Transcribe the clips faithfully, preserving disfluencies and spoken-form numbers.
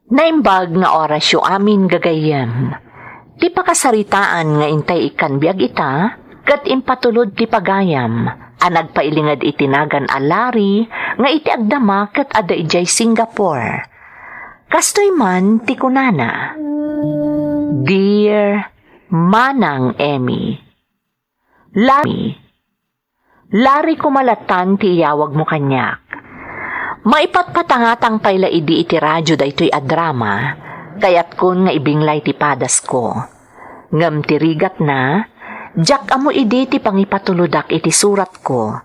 Naimbag nga orasyo amin, gagayyem. Ti pakasaritaan nga intay ikkan biag ita, ket impatulod ti pagayam a nagpailinged iti nagan a Larry nga iti agdama ket adda idiay Singapore. Kastoy man ti kunana, "Dear Manang Emmy, Larry, Larry koma lattan ti iyawagmo kaniak. Maipatpatangatang pay la idi iti radio daytoy a drama, kayatkon nga ibinglay ti padasko. Ngem ti rigatna, diak ammo idi ti pangipatulodak iti suratko,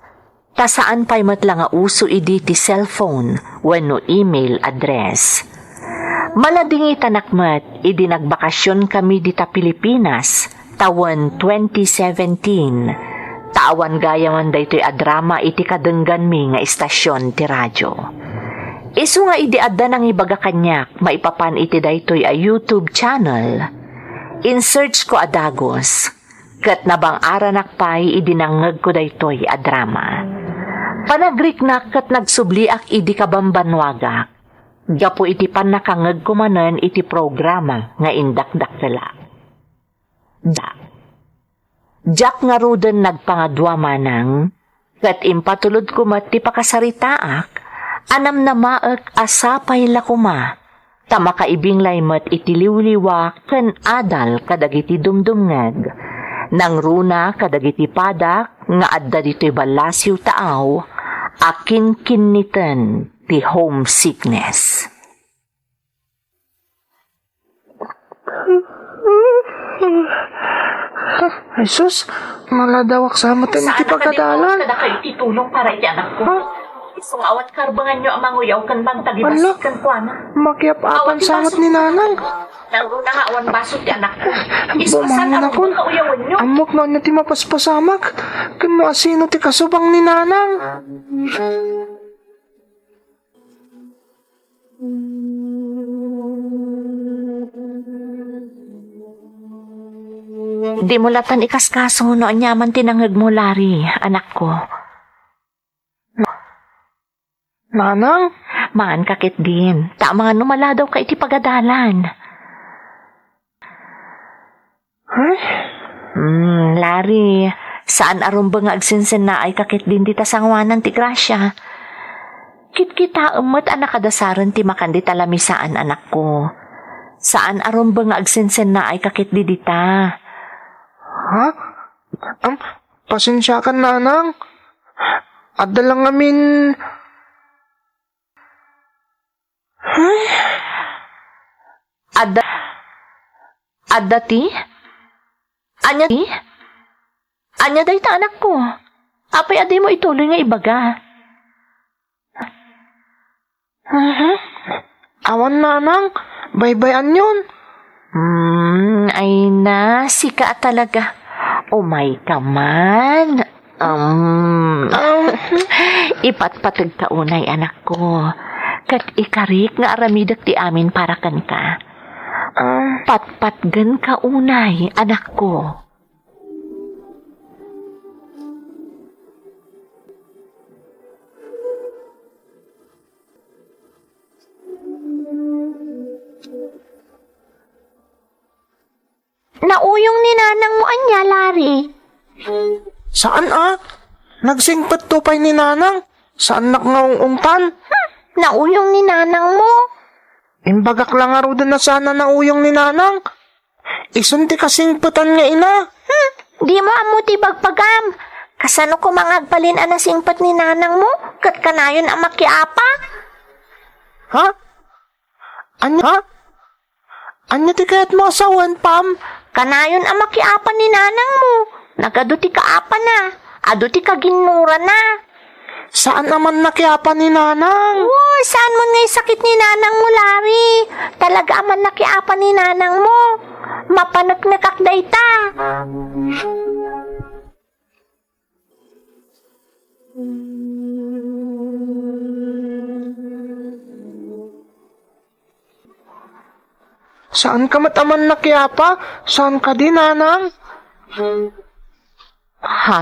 ta saan pay met la nga uso idi ti cellphone wenno email address. Maladingitanak met idi nagbakasionkami dita Pilipinas tawen twenty seventeen, ta awan gayamen daytoy a drama iti kadengganmi nga istasion ti radio. Isu nga idi adda nangibaga kaniak maipapan iti daytoy a YouTube channel, in-search ko a dagus, ket nabang-aranak pay idi nangngegko daytoy a drama. Panagriknak ket nagsubliak idi kabambannuagak, gapu iti pannakangngegko manen iti programa nga indakdakkelak. Diak, diak ngaruden nagpangadua manang, ket impatulodko met ti pakasaritaak a namnamaek a sapay la koma, ta makaibinglay met iti liwliwa ken adal kadagiti dumdumngeg, nangruna kadagiti padak nga adda ditoy ballasiw taaw a kinkinniten ti homesickness. Ay sus, maladawak sa met iti pagadalan. Saan a kadinawat kadakayo ti tulong para iti anakko. Ha? Isu nga awan karbenganyo a manguyaw ken mangtagibas kenkuana. Ala, makiap-apan sa met ni nanang. Nangruna nga awan basol ti anakko. Isu a saan a rumbeng nga uyawenyo. Ammok no ania ti mapaspasamak, ken no asino ti kasubang ni nanang. Dimo lattan ikaskaso no aniaman ti nangngegmo, Larry, anakko. Nanang? Maanka ketdin, ta amangan no maladawka iti pagadalan. Ay? Hmm, Larry, saan a rumbeng nga agsensennaayka ketdin dita sangoanan ti grasia. Kitkitaem met a nakadasaren ti makan dita lamisaan, anakko. Saan a rumbeng nga agsensennaayka ketdi dita. Ha? Am, pasensiakan, nanang. Adda la ngamin. Ay. Adda, adda ti? Ania ti? Ania dayta, anakko? Apay a dimo ituloy nga ibaga? Mhm. Awan, nanang, baybay-anyon. Hmm, ay na, sika a talaga. Umay ka man. Um, um, ipatpategka unay, anakko. Ket ikarik nga aramidek ti amin para kenka. Um, patpatgenka unay, anakko. Nauyong ni nanangmo ania, Larry? Saan a? Nagsingpetto pay ni nanang. Saannak nga ung-ungtan. Hmm, nauyong ni nanangmo. Imbagak la ngaruden a saan a nauyong ni nanang. Isun ti kasingpetan nga ina. Hmm, dimo ammo ti bagbagam. Kasano koma nga agbalin a nasingpet ni nanangmo? Ket kanayon a makiapa. Ha? Ania? Ha? Ania ti kayatmo a sawen, Pam? Kanayon a makiapa ni nanangmo. Nagadu ti kaapana. Adu ti kaginnurana. Saan a man nakiapa ni nanang? Wo, saan mo nga isakit ni nanangmo, Larry? Talaga a man nakiapa ni nanangmo. Mapaneknekak dayta. Saan ka met a man nakiapa? Saan kadi, nanang? Ha?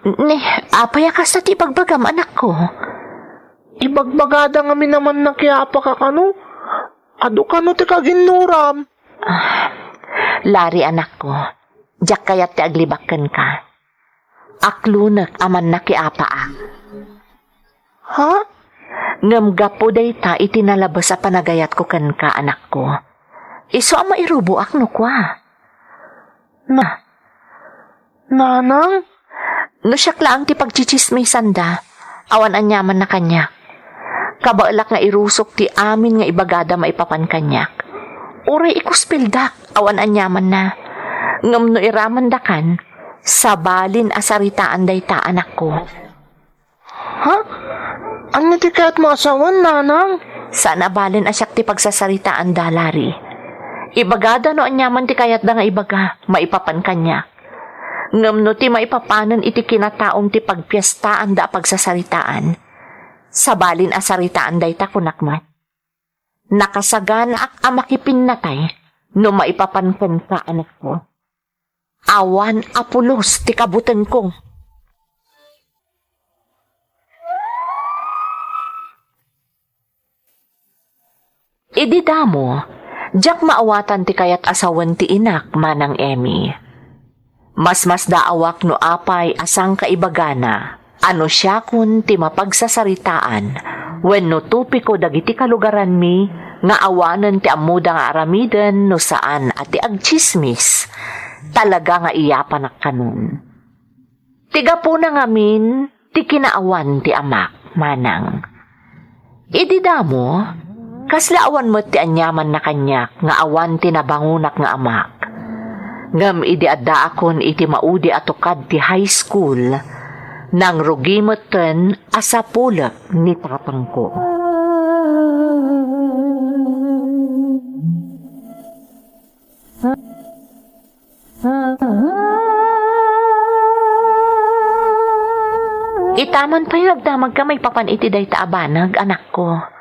Ni, apay a kasta ti ibagbagam, anakko? Ibagbagada ngamin a man nakiapa ka kano? Adu kano ti kaginnuram? Ah, Larry, anakko, diak kayat ti aglibak kenka. Aklonek a mannakiapaak. Ha? Ngem gapu dayta iti nalabes a panagayatko kenka, anakko, isu a mairuboak no kua. Na, Nanang? No siak laeng ti pagtsitsismisanda, awan aniamanna kaniak. Kabaelak nga irusok ti amin nga ibagada maipapan kaniak. Uray ikuspildak, awan aniamanna. Ngem no iramandakan, sabalin a saritaan dayta, anakko. Ha? Ania ti kayatmo a sawen, Nanang? Saan a balen a siak ti pagsasaritaanda, Larry. Ibagada no aniaman ti kayatda nga ibaga, maipapan kaniak. Ngem no ti maipapanen iti kinataom ti pagpiestaanda a pagsasaritaan, sabalin a saritaan dayta, kunak met. Nakasaganaak a makipinnatay no maipapan kenka, anakko. Awan a pulos ti kabutenko. Idi damo, diak maawatan ti kayat a sawen ti inak, Manang Emmy. Masmasdaawak no apay a sangkaibagana a no siakon ti mapagsasaritaan wenno topiko dagiti kalugaranmi nga awanen ti ammoda nga aramiden no saan a ti agtsismis. Talaga nga iyapanak kanon. Ti gapuna ngamin ti kinaawan ti amak, Manang. Idi damo, kasla awan met ti aniamanna kaniak nga awan ti nabangonak nga amak. Ngem idi addaakon iti maudi a tukad ti high school, nangrugi metten a sapulek ni tatangko. Itaman pay nga agdamagka maipapan iti dayta a banag, anakko.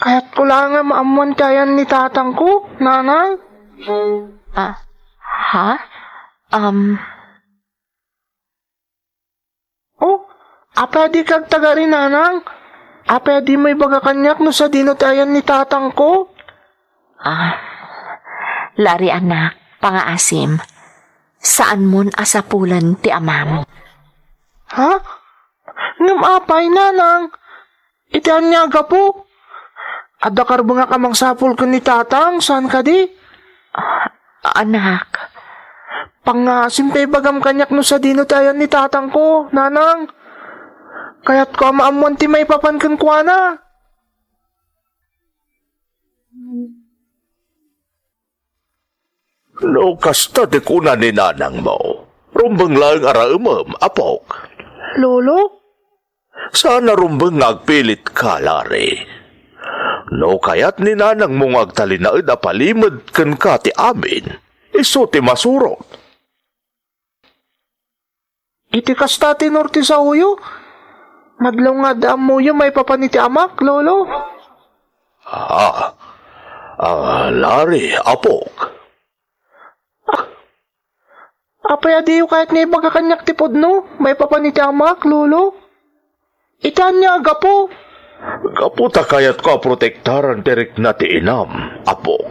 Kayatko laeng a maammoan ti ayan ni tatangko, Nanang. Ah, ha? Um, Oh, apay a dika agtagari, Nanang? Apay a dimo ibaga kaniak no sadino ti ayan ni tatangko? Ah, Larry, anak, pangaasim. Saanmon a sapulen ti amam. Ha? Ngem apay, Nanang? Iti ania a gapu? Adda karbengak a mangsapul ken ni tatang, saan kadi? Ah, anak. Pangaasim ta ibagam kaniak no sadino ti ayan ni tatangko, Nanang. Kayatko a maammoan ti maipapan kenkuana. No kasta ti kuna ni nanangmo, rumbeng laeng a raemem, apok. Lolo? Saan a rumbeng nga agpilitka, Larry. No kayat ni nanangmo nga agtalinaed a palimed kenka ti amin, isu ti masurot. Iti kasta ti tenor ti saoyo, madlaw nga adda ammoyo maipapan iti amak, Lolo. Ah, ah, Larry, apok. Ah, apay a diyo kayat nga ibaga kaniak ti pudno maipapan iti amak, Lolo? Iti ania a gapu? Gapu ta kayatko a protektaran ti rikna ti inam, apok.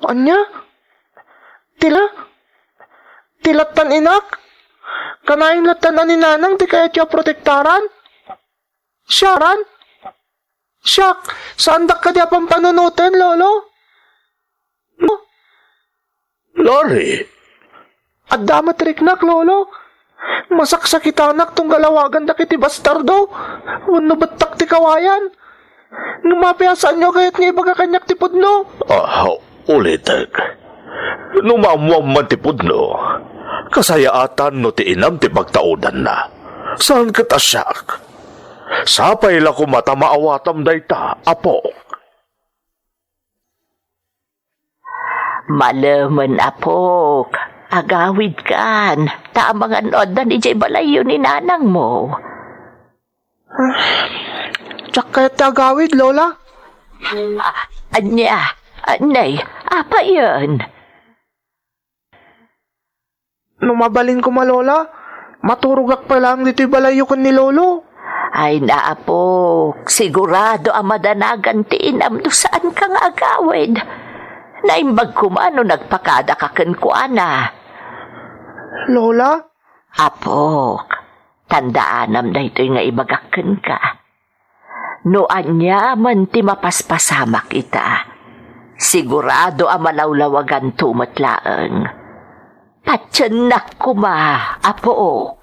Ania? Ti la? Ti lattan inak? Kanayon lattan a ni nanang ti kayatyo a protektaran? Siaran? Siak, saandak kadi a pampanunoten, Lolo? Larry. Adda met riknak, Lolo. Masaksakitanak tunggal awagandak iti bastardo wenno bettak ti kawayan. Ngem apay a saanyo a kayat nga ibaga kaniak ti pudno? Ah, ulitek. No maammuam man ti pudno, kasayaatan no ti inam ti pagtaudanna. Saan ket a siak. Sapay la koma ta maawatam dayta, apok. Malemen, apok. Agawidkan, ta amangan no addan idiay balayyo ni nanangmo. Diak kayat ti agawid, Lola. Ah, ania? Anay, apayen? No mabalin koma, Lola, maturogak pay laeng ditoy balayyo ken ni Lolo. Ay, apok, sigurado a madanagan ti inam no saanka nga agawid. Naimbag koma no nagpakadaka kenkuana. Lola? Apok, tandaanam daytoy nga ibagak kenka. No aniaman ti mapaspasamak ita, sigurado a malawlawaganto met laeng. Patiennak koma, apok.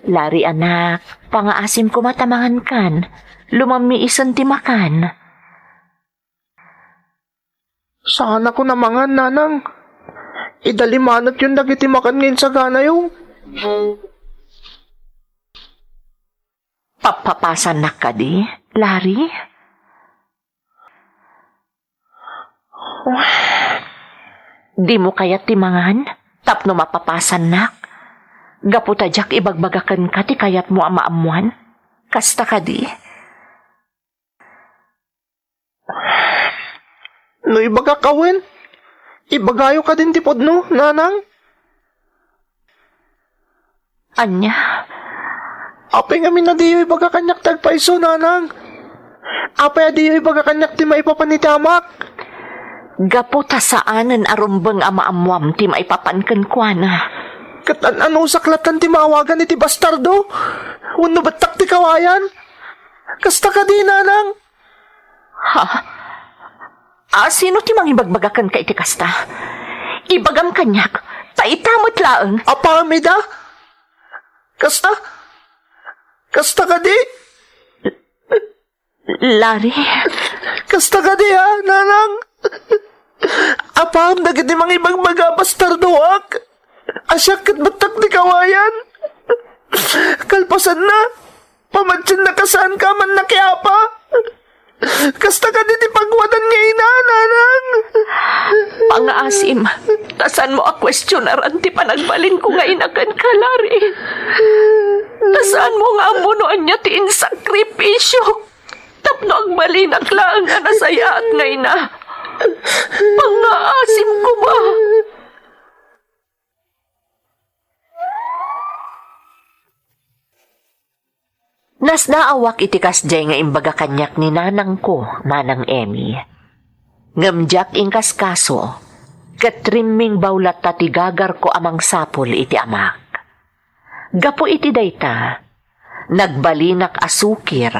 Lari, anak, pangaasim koma ta mangankan. Lumammiisen ti makan. Saanakon a mangan, nanang. Idalimanetyon dagiti makan nga insaganayo. Pappapasannak kadi, Lari? Dimo kayat ti mangan tapno mapapasannak? Gapu ta diak ibagbaga kenka ti kayatmo a maammuan? Kasta kadi? No ibagak a wen, ibagayo kadin ti pudno, nanang? Ania? Apay ngamin a diyo ibaga kaniak ti agpayso, nanang? Apay a diyo ibaga kaniak ti maipapan iti amak? Gapu ta saanen a rumbeng a maammuam ti maipapan kenkuana. Ket an-anusak latta ti maawagan iti bastardo? Wenno bettak ti kawayan? Kasta kadi, nanang? Ha? A, sino ti mangibagbaga kenka iti kasta? Ibagam kaniak, ta ita met laeng. Apaam ida? Kasta? Kasta kadi? Lari. Kasta kadi, a, nanang? Apaam dagiti mangibagbaga a bastardoak? A siak ket bettak ti kawayan? Kalpasanna, pamatiennaka saanka a mannakiapa. Kasta kadi ti pagwadan nga ina, nanang. Pangaasim, ta saanmo a kuestionaran ti panagbalinko nga ina kenka, Lari. Ta saanmo nga ammo no ania ti insakripisiok tapno agbalinak laeng a nasayaat nga ina. Pangaasim koma. Nasdaawak iti kasdiay nga imbaga kaniak ni nanangko, Manang Emmy. Ngem diak inkaskaso, ket rimmingbaw latta ti gagarko a mangsapul iti amak. Gapu iti dayta, nagbalinak a sukir.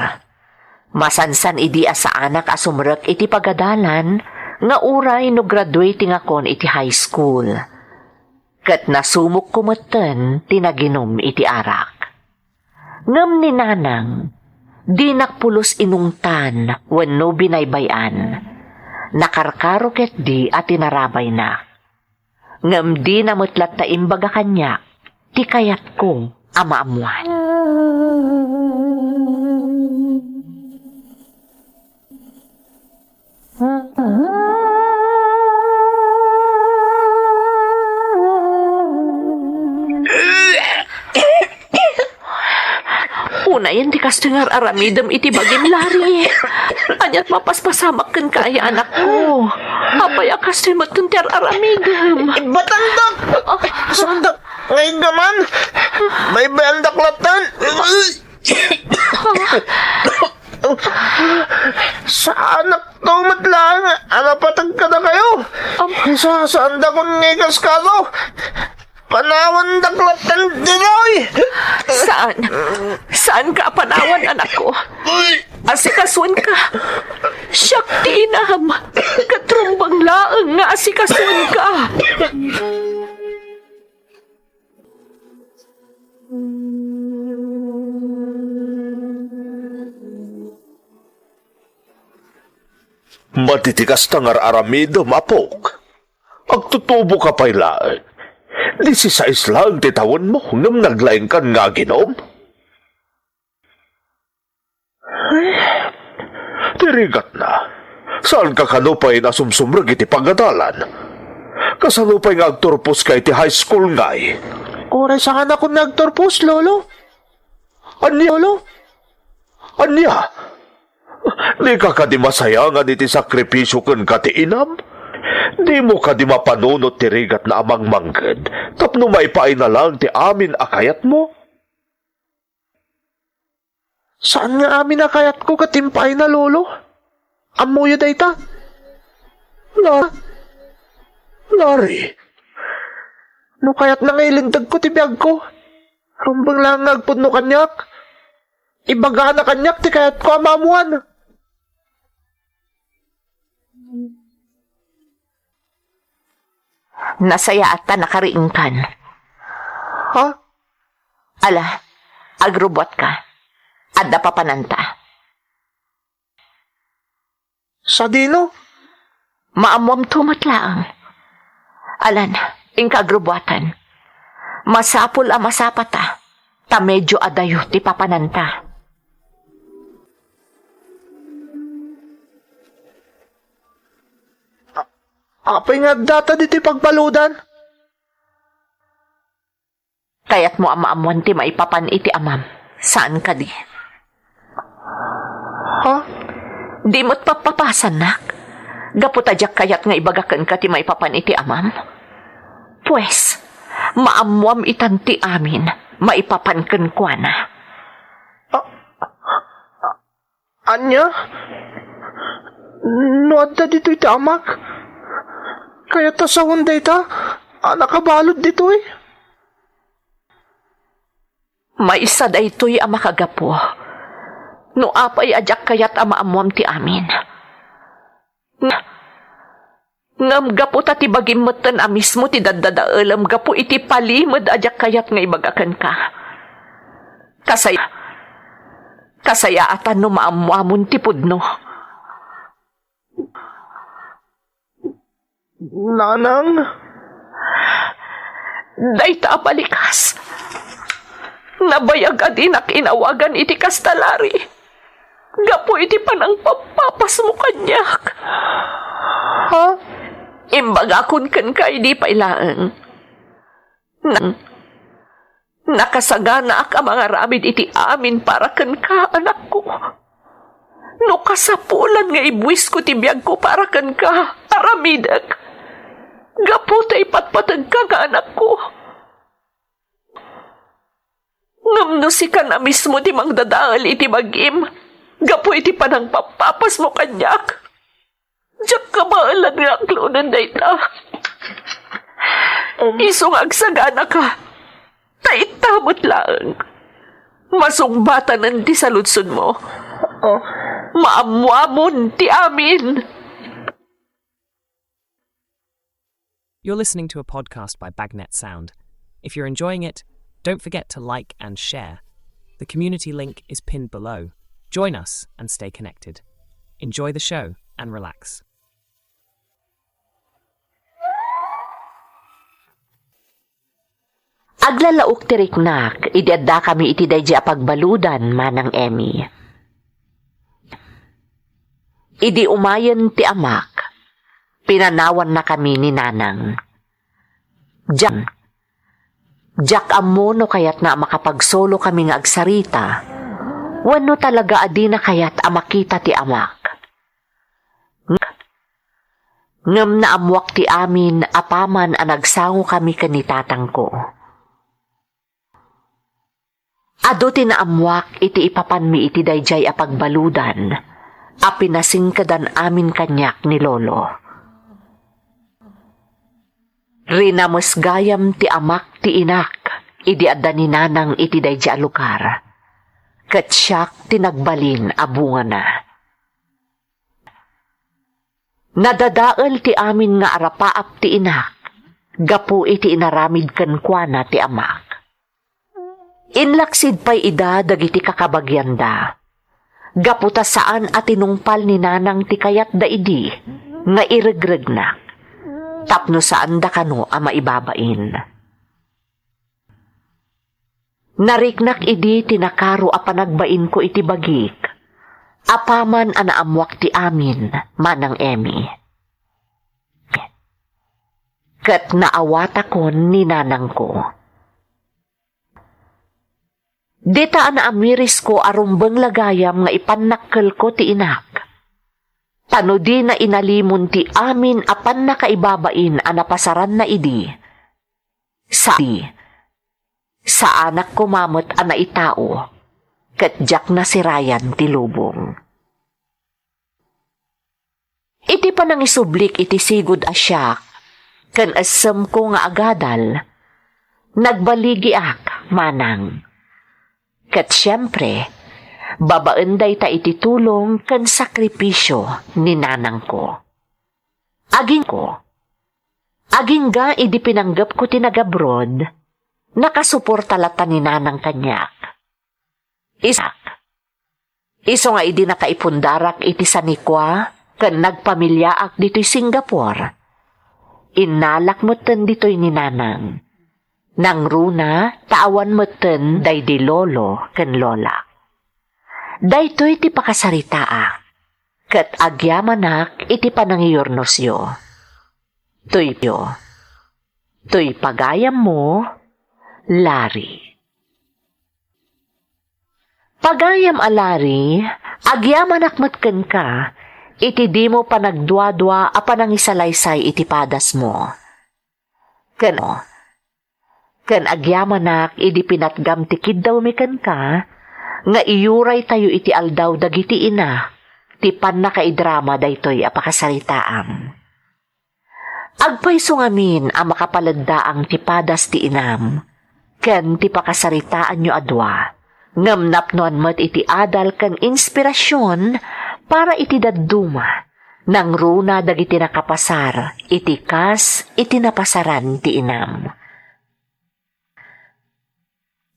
Masansan idi a saanak a sumrek iti pagadalan nga uray no graduatingakon iti high school. Ket nasumokko metten ti naginum iti arak. Ngem ni nanang, dinak pulos inungtan wenno binaybay-an. Nakarkaro ketdi a tinarabaynak. Ngem dina met latta imbaga kaniak ti kayatko a maammuan. Unayen ti kastoy nga ar-aramidem iti bagim, Lari. Aniat mapaspasamak kenka aya, anakko? Apay a kastoy metten ti ar-aramidem? Ibatandak! Saandak nga iggaman! Baybayandak lattan! Saanak to met laeng a napateg kadakayo. Am- Sa-, saandakon nga ikaskaso. Panawandak latta ditoy. Saan? Saanka a panawan, anakko? Uy. Asikasuenka. Siak ti inam. Ket rumbeng laeng nga asikasuenka. Madi ti kasta nga ar-aramidem, apok. Agtutuboka pay laeng. Disisais laeng ti tawenmo, ngem naglaingkan nga aginom? Ay, ti rigatna, saanka kano pay a sumsumrek iti pagadalan? Kasano pay nga agturposka iti high school ngay? Uray saanakon nga agturpos, Lolo. Ania? Lolo? Ania? Dika kadi masayangan iti sakripisio kenka ti inam? Dimo kadi mapanunot ti rigatna a mangmangged tapno maipaayna laeng ti amin a kayatmo? Saan nga amin a kayatko ket impaayna, Lolo. Ammoyo dayta? La-, Larry, no kayatna nga ilintedko ti biagko, rumbeng laeng nga agpudno kaniak. Ibagana kaniak ti kayatko a maammoan. Nasayaat ta nakariingkan. Ha? Ala, agrubuatka. Adda papananta. Sadino? Maammoamto met laeng. Alan, inka agrubuatan. Masapul a masapata, ta medio adayo ti papananta. A-, apay nga addata ditoy pagbaludan? Kayatmo a maammoan ti maipapan iti amam, saan kadi? Ha? Di met pappapasannak? Gapu ta diak kayat nga ibaga kenka ti maipapan iti amam? Pues, maammoam itan ti amin maipapan kenkuana. A-, Ania? No adda ditoy ti amak, kayat ta sawen dayta a nakabalud ditoy? Maysa daytoy a makagapu no apay a diak kayat a maammoam ti amin. Nga-, Ngem gapu ta ti bagim metten a mismo ti daddadaelem gapu iti palimed a diak kayat nga ibaga kenka. Kasay-, kasayaatan no maammoamon ti pudno. Nanang? Dayta a balikas. Nabayag a dinak inawagan iti kasta, Larry. Gapu iti panangpappapasmo kaniak. Ha? Imbagakon kenka idi pay laeng. Nang, nakasaganaak a mangaramid iti amin para kenka, anakko. No kasapulan nga ibuisko ti biagko para kenka, aramidek. Gapu ta ipatpategka nga anakko. Ngem no sikan a mismo ti mangdadael iti bagim, gapu iti panangpappapasmo kaniak, diak kabaelan nga aklonen dayta. Um. Isu nga agsaganaka, ta ita met laeng. Masungbatanen ti saludsodmo. Oh. Maammoamon ti amin. You're listening to a podcast by Bagnet Sound. If you're enjoying it, don't forget to like and share. The community link is pinned below. Join us and stay connected. Enjoy the show and relax. Aglalaok ti riknak idi addakami iti daydi a pagbaludan, Manang Emmy. Idi umayen ti amak, pinanawannakami ni Nanang. Diak, diak ammo no kayatna a makapagsolo kami nga agsarita, wenno talaga a dina kayat a makita ti amak. Ngem naammoak ti amin apaman a nagsangokami ken ni tatangko. Adu ti naammoak iti ipapanmi iti daydiay a pagbaludan a pinasingkedan amin kaniak ni Lolo. Rinames gayam ti amak ti inak idi adda ni Nanang iti daydiay a lugar, ket siak ti nagbalin a bungana. Nadadael ti amin nga arapaap ti inak gapu iti inaramid kenkuana ti amak. Inlaksid pay ida dagiti kakabagianda, gapu ta saan a tinungpal ni Nanang ti kayatda idi nga iregregnak, tapno saanda kano a maibabain. Nariknak idi ti nakaro a panagbainko iti bagik, apaman a naammoak ti amin, Manang Emmy. Ket naawatakon ni nanangko. Dita a naamirisko a rumbeng la gayam nga ipannakkelko ti inak. Ano dina inalimon ti amin a pannakaibabain a napasaranna idi? Sa-, saanak koma met a naitao, ket diak nasirayan ti lubong. Iti panangisublik iti sigud a siak, ken essemko nga agadal, nagbaligiak manang. Ket siempre, babaen dayta iti tulong ken sakripisio ni nanangko. Agingko, agingga idi pinanggepko ti nagabroad, nakasuporta latta ni nanang kaniak. Isak. Isu nga idi nakaipundarak iti sanikua ken nagpamiliaak ditoy Singapore, innalak metten ditoy ni nanang. Nangruna ta awan metten daydi lolo ken lola. Daytoy ti pakasaritaak, ket agyamanak iti panangiyurnosyo. Toy, toy pagayammo, Larry. Pagayam a Larry, agyamanak met kenka iti dimo panagduadua a panangisalaysay iti padasmo. Ken, ken agyamanak idi pinatgam ti kiddawmi kenka nga iyuraytayo iti aldaw dagiti ina ti pannakaidrama daytoy a pakasaritaam. Agpayso ngamin a makapaleddaang ti padas ti inam ken ti pakasaritaanyo a dua, ngem napnoan met iti adal ken inspirasion para iti dadduma, nangruna dagiti nakapasar iti kas iti napasaran ti inam.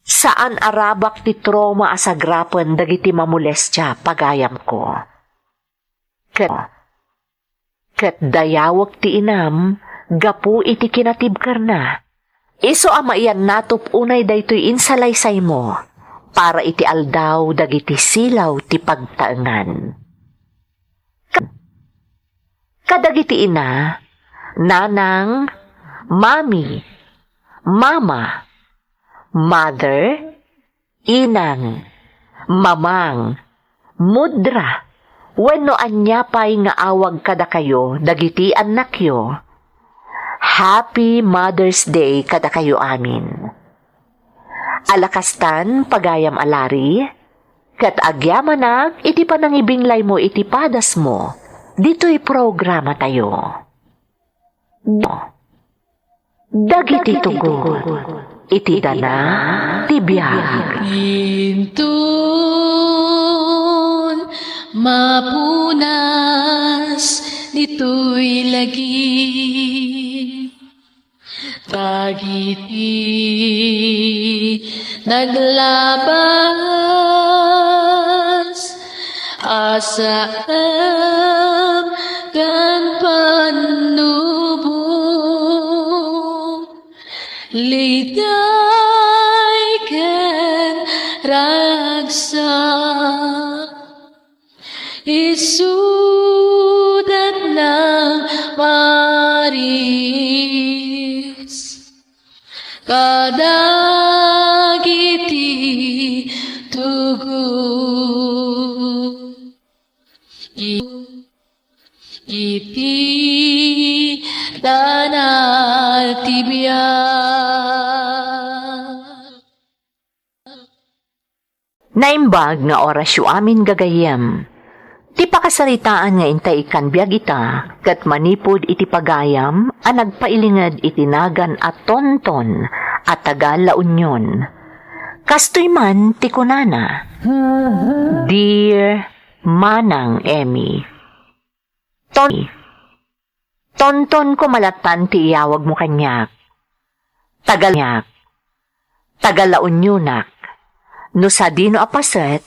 Saan a rabak ti trauma a sagrapen dagiti mamolestia, pagayamko. Ket, ket dayawek ti inam gapu iti kinatibkerna. Isu a maiyannatop unay daytoy insalaysaymo para iti aldaw dagiti silaw ti pagtaengan. Kadagiti ina, nanang, mami, mama, mother, inang, mamang, mudra, wenno ania pay nga awag kadakayo dagiti annakyo, Happy Mother's Day kadakayo amin. Alakastan, pagayam a Larry, ket agyamanak iti panangibinglaymo iti padasmo ditoy programatayo. Dagiti tugot iti dana ti biag. Inton mapunas ditoy lagip, dagiti naglabas, asakam ken pannubong, ligay ken ragsak. Isudat nang maris kadagiti tugot. Iti dana ti biag. Naimbag nga orasyo amin, gagayyem. Ti pakasaritaan nga intay ikkan biag ita, ket manipud iti pagayam a nagpailinged iti nagan a Tonton a taga La Union. Kastoy man ti kunana, Dear Manang Emmy, Ton-, Tonton ko malatan ti iyawagmo kaniak. Taga-, taga La Unionak. No sadino a paset,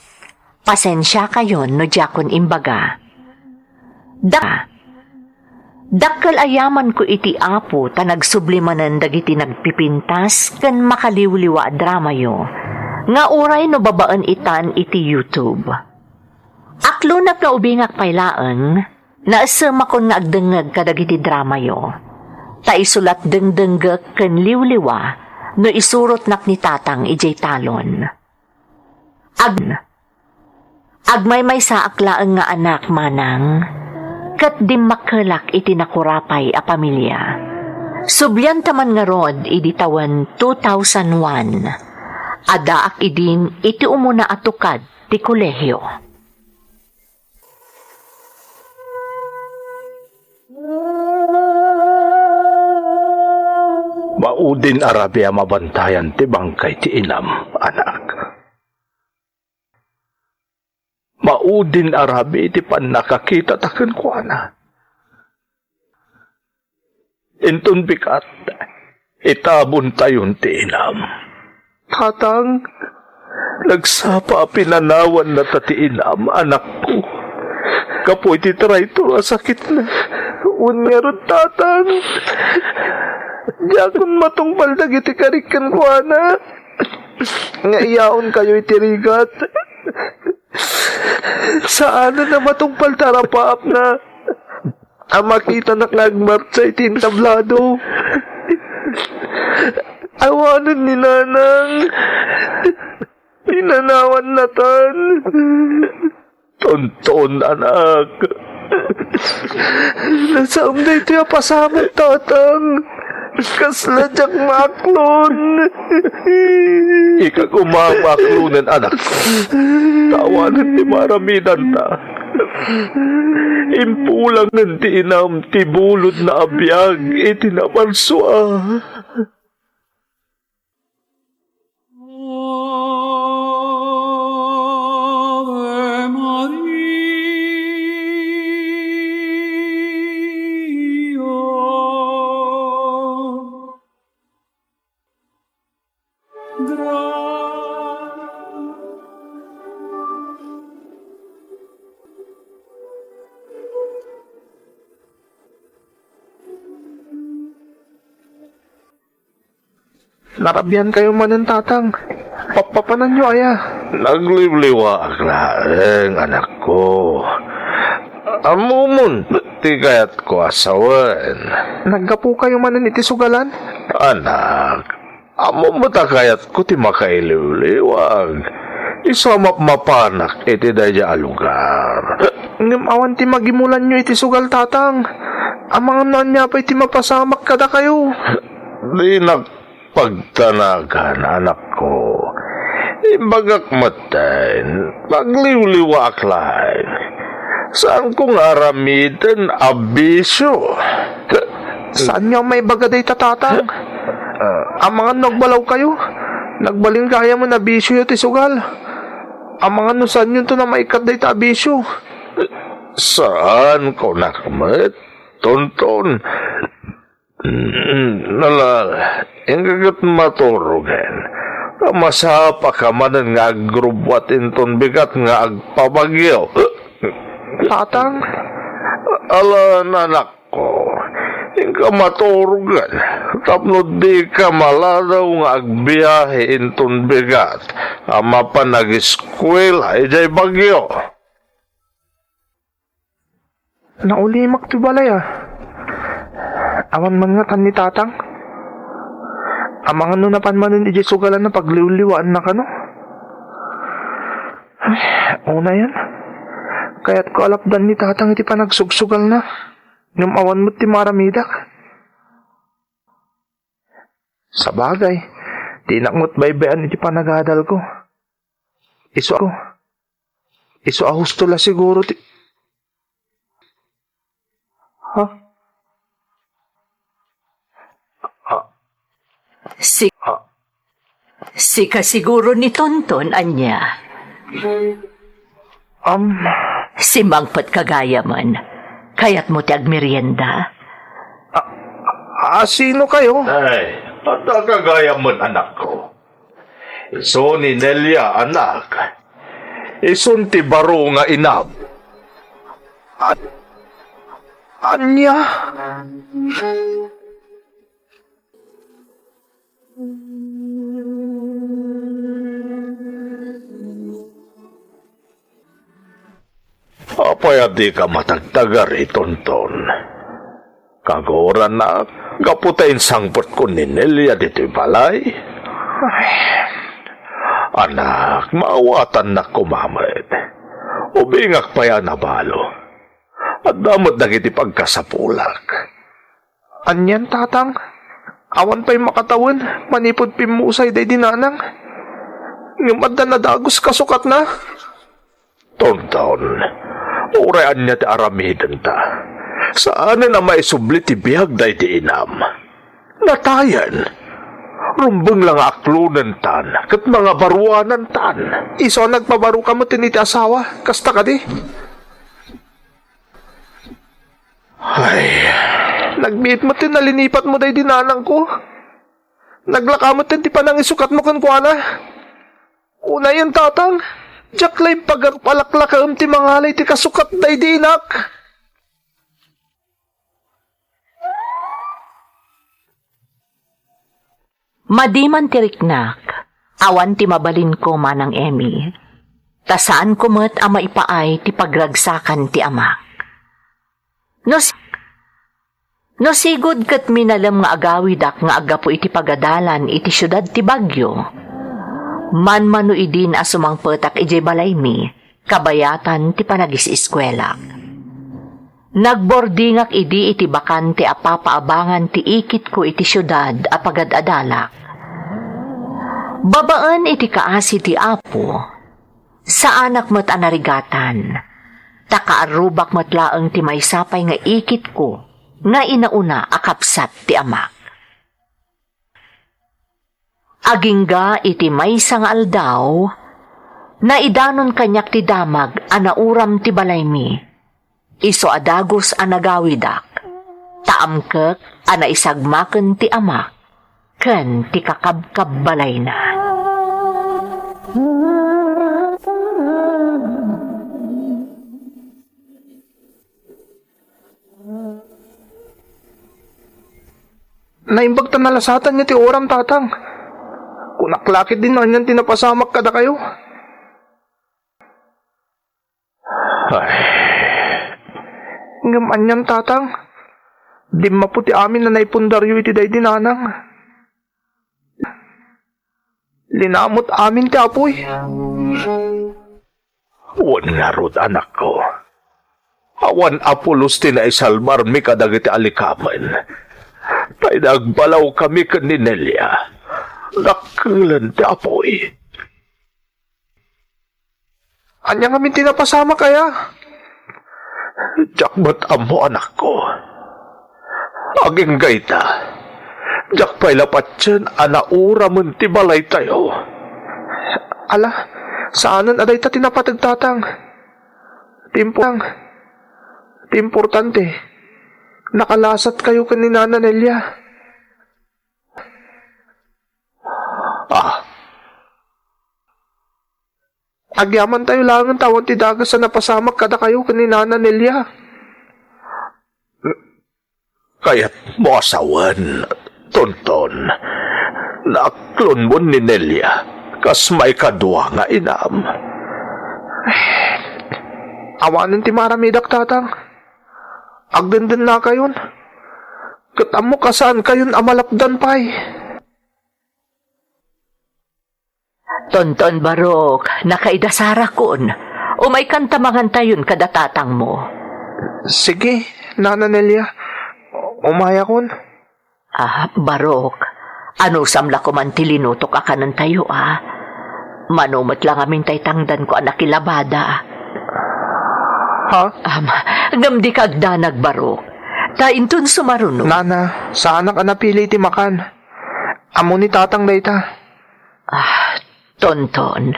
pasensiakayon no diakon imbaga. Da-, dakkel a yamanko iti Apo ta nagsubli manen dagiti nagpipintas ken makaliwliwa a dramayo nga uray no babaen itan iti YouTube. Aklonak nga ubingak pay laeng, naessemakon nga agdengngeg kadagiti dramayo. Ta isu la ti dengdenggek ken liwliwa no isurotnak ni Tatang idiay talon. Ag-, agmaymaysaak laeng nga anak, manang. ket dimmakkelak iti nakurapay a pamilia. Sublianta man ngarud idi tawen two thousand one, addaak idin iti umuna a tukad ti kolehio. Maudin a rabii a mabantayan ti bangkay ti inam, anak. Maudin a rabii ti pannakakitata kenkuana. Inton bigat, itabontayon ti inam. Tatang, nagsapa a pinanawannata ti inam, anakko, gapu iti traitor a sakitna. Wen ngarud, Tatang, diakon matungpal dagiti karik kenkuana nga iyaonkayo iti rigat. Saanen a matungpal ti arapaapna a makitanak nga agmartsa iti entablado. Awanen ni Nanang. Pinanawannatan. Tonton, anak. Nasaom daytoy a pasamak, Tatang. Kasla diak maaklon. Ika koma nga aklonen, anak. Ta awanen ti maaramidanta. Impulangen ti inam ti bulodna a biag iti naparsua. Narabiankayo manen, Tatang. Pappapananyo aya? Nagliwliwaak laeng, anakko. Ammom ti kayatko a sawen. Naggapukayo manen iti sugalan? Anak, ammom ta kayatko ti makailiwliwag. Isu a mapmapanak iti daydiay a lugar. Ngem awan ti magimulanyo iti sugal, Tatang. Amangan no ania pay ti mapasamak kadakayo. Dinak pagtanagan, anakko. Imbagak metten, nagliwliwaak laeng. Saanko nga aramiden a bisio. Saanyo a maibaga dayta, Tatang? Amangan no agbalawkayo. Nagbalin gayamen a bisioyo ti sugal. Amangan no saanyonton a maikkat dayta a bisio. Saan, kunak met, Tonton. Mm, nalal, inka ket maturogen. Ta masapaka manen nga agrubbuat inton bigat nga agpabagyo. Tatang? Ala, anakko, inka maturogen. Tapno dika maladaw nga agbiahe inton bigat a mapan ageskuela idiay bagyo. Naulimak ti balay, a. Awan man ngatan ni Tatang. Amangan no napan manen idiay sugalanna, pagliwliwaanna kano. Ay, unayen. Kayatko a lapdan ni Tatang iti panagsugsugalna. Ngem awan met ti maaramidak. Sabagay, dinak met baybay-an iti panagadalko. Isu a, isu a husto la siguro ti, ha? Ah. Si-, ah. Sika siguro ni Tonton, ania? Am. Simangpet ka gayamen. Kayatmo ti agmerienda? A, a, sino kayo? Ay, adda ka gayamen, anakko. Isu ni Nelia, anak. Isun ti baro nga inam. A-, ania? Apay a dika matagtagari, Tonton? Kagurannak, gapu ta insangpetko ni Nelia ditoy balay. Ay. Anak, maawatannak koma met. Ubingak pay a nabalo. Adda met dagiti pagkasapulak. Anian, Tatang? Awan pay makatawen manipud pimmusay daydi nanang? Ngem adda nadagus kasukatna? Tonton, uray ania ti aramidenta, saanen a maisubli ti biag daydi inam. Natayen. Rumbeng la nga aklonentan ket mangabaruanantan. Isu a nagpabaruka metten iti asawa, kasta kadi? Ay, nagbiit metten a linipatmo daydi nanangko. Naglaka metten ti panangisukatmo kenkuana. Unayen, Tatang, diak la impagpalaklakaem ti mangalay ti kasukat daydi inak. Madi man ti riknak, awan ti mabalinko, Manang Emmy. Ta saanko met a maipaay ti pagragsakan ti amak. No si-, no sigud ket minalem nga agawidak nga aggapu iti pagadalan iti siudad ti Baguio, manmano idin a sumangpetak idiay balaymi, kabayatan ti panagis-iskuelak. Nagbordingak idi iti bakante a papaabangan ti ikitko iti siudad a pagad-adalak. Babaen iti kaasi ti Apo, saanak met a narigatan, ta kaarrubak met laeng ti maysa pay nga ikitko nga inauna a kabsat ti amak. Agingga iti maysa nga aldaw, naidanon kaniak ti damag a nauram ti balaymi. Isu a dagus a nagawidak, ta amkek a naisagmaken ti amak ken ti kakabkabbalayna. Naimbag ta nalasatan nga ti oram, Tatang. Kunak la ketdin no anian ti napasamak kadakayo. Ay. Ngem anian, Tatang? Dimmapo ti amin a naipundaryo iti daydi nanang. Linamot amin ti apuy. Wen ngarud, anakko. Awan a pulos ti naisalbarmi kadagiti alikamen. Pay nagbalawkami ken ni Nelia. Dakkelen ti apuy. Ania ngamin ti napasamak aya? Diak met ammo, anakko. Agingga ita, diak pay la patien a nauramen ti balaytayo. Ala, saanen a dayta ti napateg, Tatang. Ti impo-, ti importante, nakalasatkayo ken ni Nana Nelia. Ah. Agyamantayo laengen ta awan ti dagus a napasamak kadakayo ken ni Nana Nelia. Kayatmo a sawen, Tonton, naaklonmon ni Nelia kas maikadua nga inam. Awanen ti maaramidak, Tatang. Agdendennakayon, ket ammok a saankayon a malapdan pay. Tonton, Barok, nakaidasarakon. Umaykan ta mangantayon kada tatangmo. Sige, Nana Nelia. Umayakon. Ah, Barok, anusam la koman ti linutok a kanentayo, a? Mano met la ngamin tay tangdanko a nakilabada. Ha? Am, ngem dika agdanag, Barok. Ta inton sumaruno. Nana, saanak a napili ti makan. Ammo ni Tatang dayta. Ah, Tonton.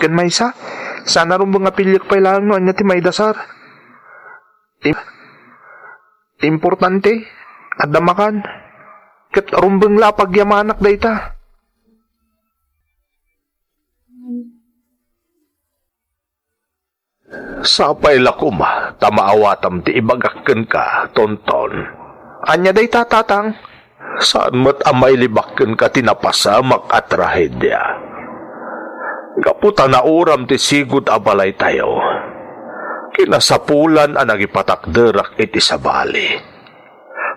Ken maysa, saan a rumbeng a piliek pay laeng no ania ti maidasar. Ti, ti importante, adda makan. Ket rumbeng la a pagyamanak dayta. Sapay la koma ta maawatam ti ibagak kenka, Tonton. Ania dayta, Tatang? Saan met a mailibak kenka ti napasamak a trahedia. Gapu ta nauram ti sigud a balaytayo, kinasapulan a nangipatakderak iti sabali.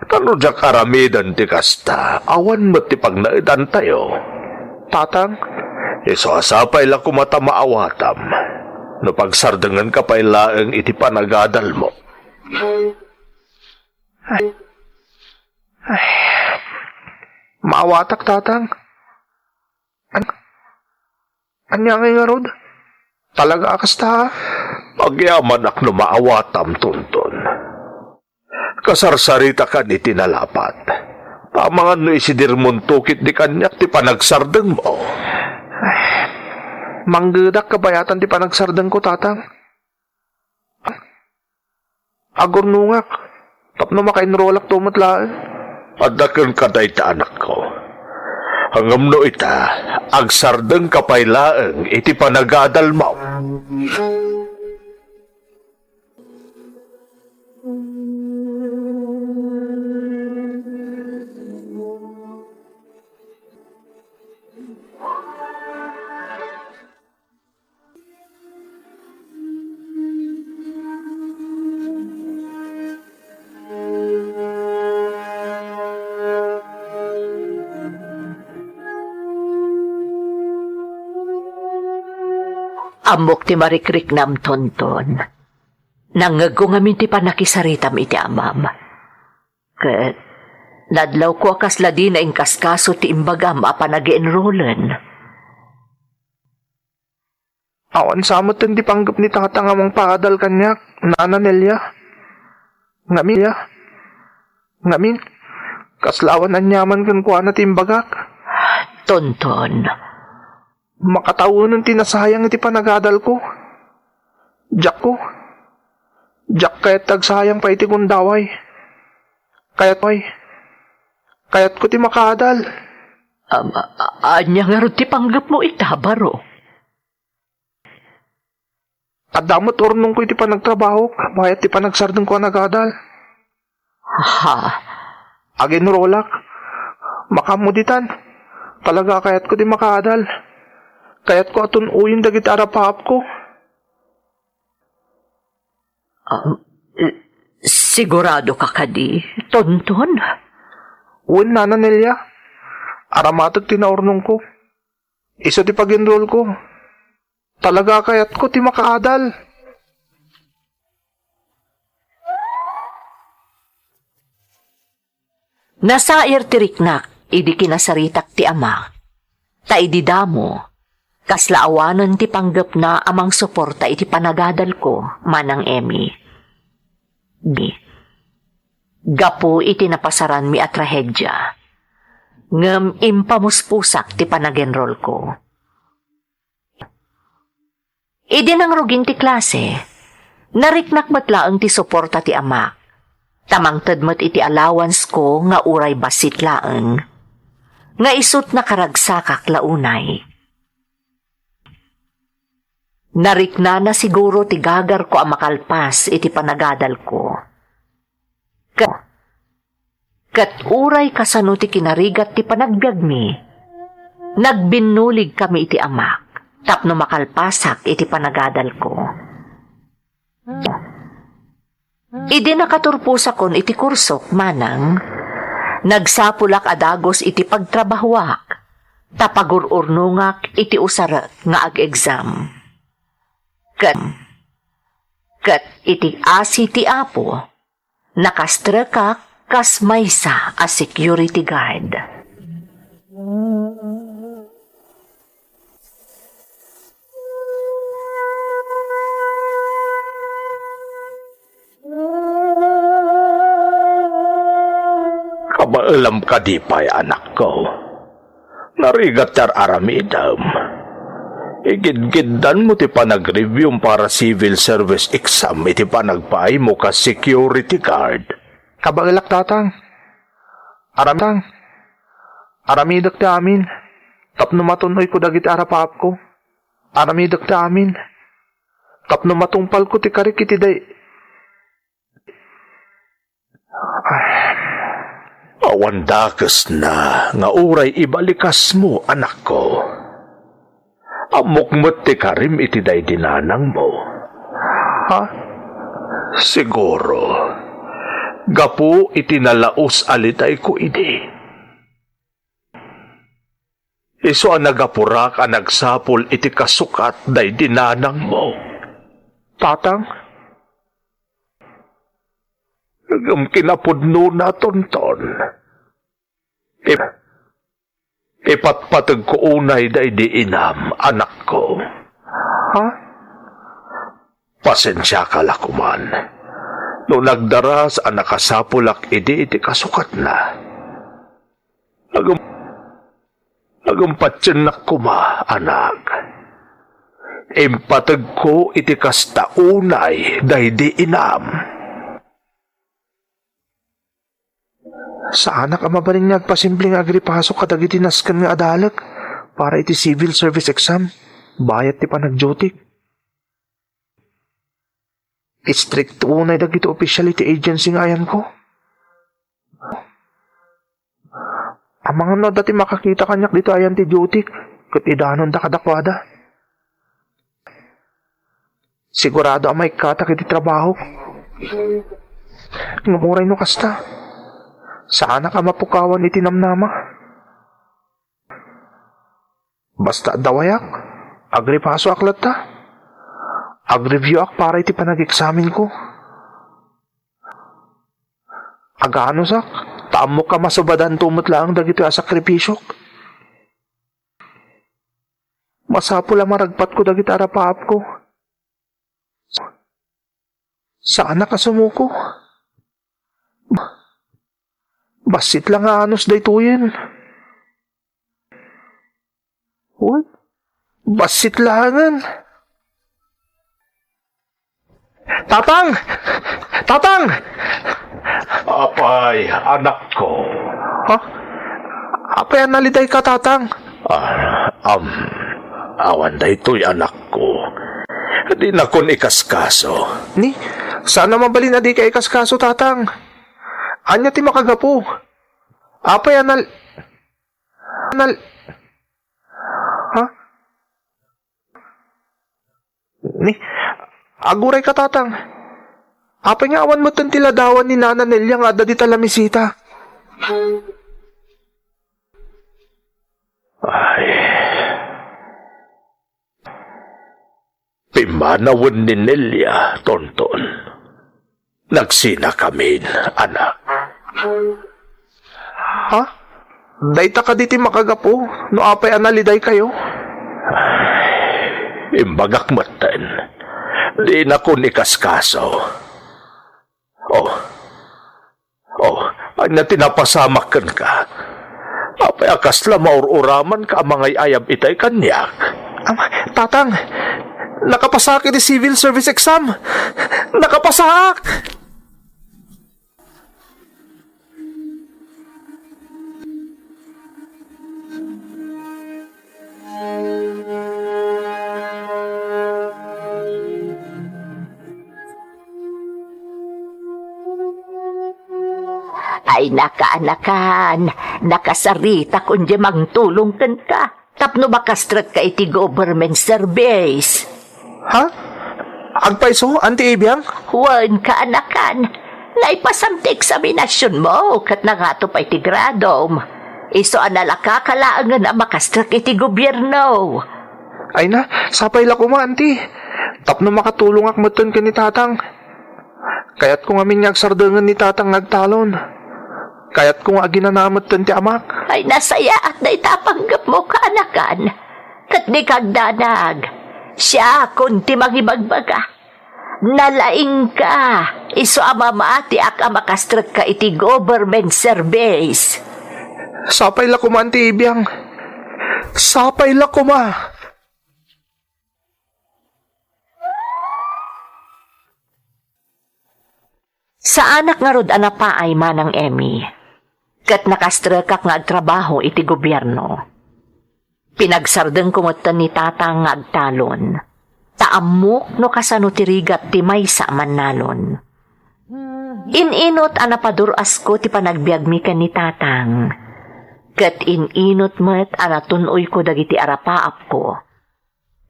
Ta no diak aramiden ti kasta, awan met ti pagnaedantayo. Tatang? Isu a sapay la koma ta maawatam, no pagsardengenka pay laeng iti panagadalmo. Ay. Ay. Maawatak, Tatang. An-, ania ngay ngarud? Talaga a kasta, ha? Agyamanak no maawatam, Tonton. Kasarsaritakan iti nalapat. Amangan no isidirmonto ket di kaniak ti panagsardengmo. Ay, manggedak kabayatan ti panagsardengko, Tatang. Agurnongak tapno maka-enrollakto met laeng. Adda kenka dayta, anakko. Ngem no ita, agsardengka pay laeng iti panagadalmo. Ammok ti marikriknam, Tonton. Nangngegko ngamin ti pannakisaritam iti amam. Ket nadlawko a kasla dina inkaskaso ti imbagam a panag-enrollen. Awan sa met ti panggep ni Tatang a mangpaadal kaniak, Nana Nelia. Ngamin, ngamin, kasla awan aniaman kenkuana ti imbagak. Tonton. Makatawenen ti nasayang iti panagadalko. Diakko. Diak kayat ti agsayang pay iti gundaway. Kayat, kayatko ti makaadal. Am-, a-, a-, ania ngarud ti panggepmo ita, baro? Adda met urnongko iti panagtrabahok, bayat ti panagsardengko a nagadal. Ha? Agenrolak. Makaammo ditan. Talaga a kayatko ti makaadal. Kayatko a tun-oyen dagiti arapaapko. Ah, sigurado ka kadi, Tonton? Wen, Nana Nelia. Aramatek ti naurnongko. Isu ti pag-enrollko. Talaga a kayatko ti makaadal. Nasair ti riknak idi kinasaritak ti ama. Ta idi damo, kasla awanen ti panggepna a mangsuporta iti panagadalko, Manang Emmy. Di. Gapu iti napasaranmi a trahedia, ngem impamuspusak ti panagenrolko. Idi nangrugin ti klase, nariknak met laeng ti suporta ti amak, ta mangted met iti allowance ko nga uray bassit laeng, nga isut' nakaragsakak la unay. Nariknana siguro ti gagarko a makalpas iti panagadalko. Ket, ket uray kasano ti kinarigat ti panagbiagmi, nagbinnuligkami iti amak tapno makalpasak iti panagadalko. Idi nakaturposakon iti kursok, manang, nagsapulak a dagus iti pagtrabahuak, ta pagur-urnongak iti usarek nga ag-exam. Ket, ket iti asi ti Apo, nakastrekak kas maysa a security guard. Kabaelam kadi pay, anakko. Narigat ti ar-aramidem. Igidgiddanmo ti panag-review para civil service exam iti panagpaaymo kas security guard. Kabaelak, Tatang. Aram-, aramidek ti amin tapno matun-oyko dagiti arapaapko. Aramidek ti amin tapno matungpalko ti karik iti day-, Awan dakesna nga uray ibalikasmo, anakko. Ammok met ti karim iti daydi nanangmo. Ha? Siguro, gapu iti nalaus a litayko idi. Isu a nagapurak a nagsapul iti kasukat daydi nanangmo. Tatang? Ngem kinapudnona, Tonton. Ip-, ipatpategko unay daydi inam, anakko. Ha? Pasensiaka la koman no nagdaras a nakasapulak idi iti kasukatna. Agum-, agum patiennak koma, anak. Impategko iti kasta unay daydi inam. Saanak a mabalin nga agpasimple nga agripaso kadagiti nasken nga adalek para iti civil service exam, bayat ti panagdiotik. Istrikto unay dagiti opisyal iti agency nga ayanko. Amangan no adda ti makakita kaniak ditoy ayan ti diotik, ket idanonda kadakuada. Sigurado a maikkatak iti trabahok. Ngem uray no kasta, saanak a mapukawan iti namnama. Basta adda wayak, agripasoak latta. Agreviewak para iti panag-eksamenko. Aganusak, ta ammok a masubadanto met laeng dagitoy a sakripisiok. Masapul a maragpatko dagiti arapaapko. Saanak a sumuko. Bassit la nga anus daytoyen. Uy, bassit laengen. Tatang! Tatang! Apay, anakko. Ha? Apay a nalidayka, Tatang? Ah, am, awan daytoy, anakko. Dinakon ikaskaso. Ni, saan a mabalin a dika ikaskaso, Tatang? Ania ti makagapu? Apay a nal-, nal-, ha? Ni, agurayka, Tatang. Apay nga awan metten ti ladawan ni Nana Nelia nga adda dita lamisita? Ay. Pimmanawen ni Nelia, Tonton. Nagsinakamin, anak. Ha? Dayta kadi ti makagapu no apay a nalidaykayo? Imbagak metten. Dinakon ikaskaso. Oh. Oh, ania ti napasamak kenka? Apay a kasla maur-uramanka a mangay-ayab itay kaniak? Ama, Tatang, nakapasaak iti civil service exam! Nakapasaak! Ay, nakaanakan, nakasaritak unay mangtulong kenka tapno makastrekka iti government service. Ha? Agpayso, Auntie Ibiang? Wen, kaanakan. Naipasam ti eksaminasionmo ket nangato pay ti gradom. Isu a nalakaka laengen a makastrek iti gobierno. Ay na, sapay la koma, Auntie. Tapno makatulongak metten ken ni Tatang. Kayatko ngamin nga agsardengen ni Tatang nga agtalon. Kayatko nga aginana metten ti amak. Ay, nasayaat dayta a panggepmo, kaanakan. Ket dika agdanag. Siakon ti mangibagbaga. Nalaingka, isu a mamatiak a makastrekka iti government service. Sapay la koma, Auntie Ibiang. Sapay la koma. Saanak ngarud a napaay, Manang Emmy, ket nakastrekak nga agtrabaho iti gobierno. Pinagsardengko metten ni Tatang nga agtalon, ta ammok no kasano ti rigat ti maysa a mannalon. In-inut a napadur-asko ti panagbiagmi ken ni Tatang, ket in-inut met a natun-oyko dagiti arapaapko.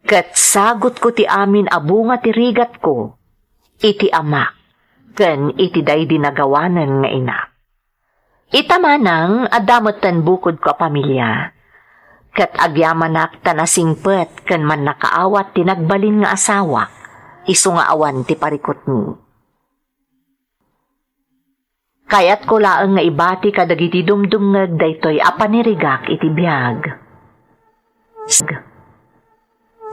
Ket sagutko ti amin a bunga ti rigatko iti amak ken iti daydi nagawanen nga inak. Ita manang, adda metten bukodko a pamilia, ket agyamanak ta nasingpet ken mannakaawat ti nagbalin nga asawak, isu nga awan ti parikutmi. Kayatko laeng nga ibati kadagiti dumdumngeg daytoy a panirigak iti biag.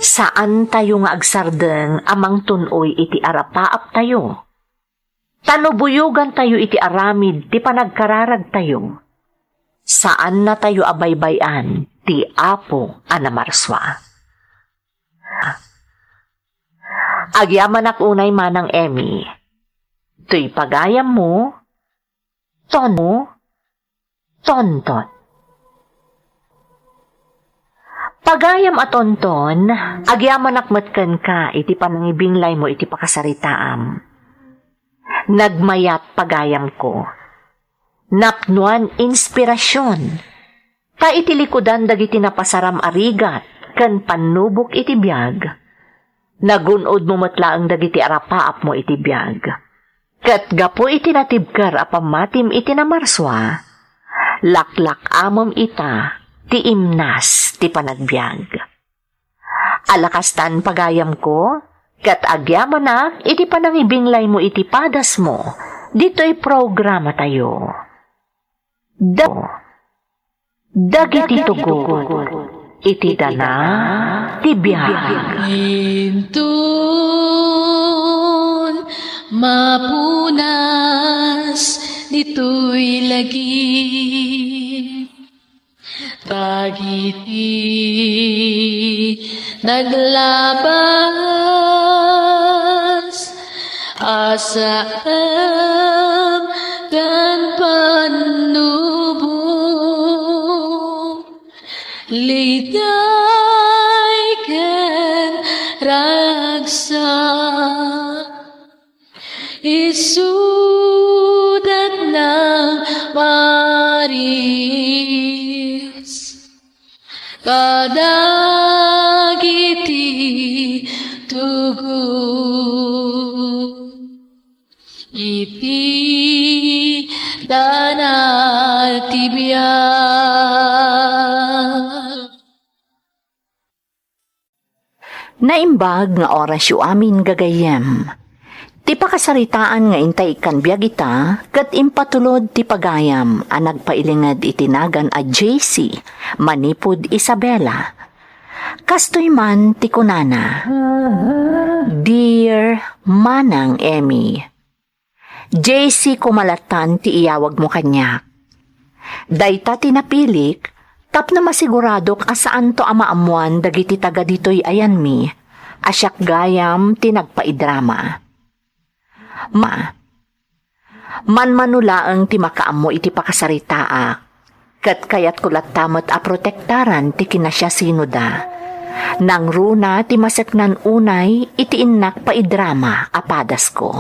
Saantayo nga agsardeng a mangtun-oy iti arapaaptayo. Ta no buyogantayo iti aramid ti panagkararagtayo, saannatayo a baybay-an ti Apo a namarsua. Agyamanak unay, Manang Emmy. Toy pagayammo, Tonmo, Tonton. Pagayam a Tonton, agyamanak met kenka iti panangibinglaymo iti pakasaritaam. Nagmayat, pagayamko. Napnoan inspirasion. Ta iti likudan dagiti napasaram a rigat ken pannubok iti biag, nagun-odmo met laeng dagiti arapaapmo iti biag. Ket gapu iti natibker a pammatim iti namarsua, laklak-amem ita ti imnas ti panagbiag. Alakastan, pagayamko, ket agyamanak iti panangibinglaymo iti padasmo ditoy programatayo. Da-, dagiti tugot iti dana ti biag. Inton mapunas ditoy lagip, dagiti naglabas, asam ken pannubok, liday ken ragsak. Isudat nang paris kadagiti tugot iti dana ti biag. Naimbag nga orasyo amin, gagayyem. Ti pakasaritaan nga intay ikkan biag ita ket impatulod ti pagayam a nagpailinged iti nagan a J C manipud Isabela. Kastoy man ti kunana, "Dear Manang Emmy, J C koma lattan ti iyawagmo kaniak. Dayta ti napilik tapno masiguradok a saanto a maammoan dagiti taga ditoy a yanmi a siak gayam ti nagpaidrama. Ma, manmano laeng ti makaammo iti pakasaritaak, ket kayatko latta met a protektaran ti kinasiasinoda. Nangruna ti maseknan unay iti innak paidrama a padasko."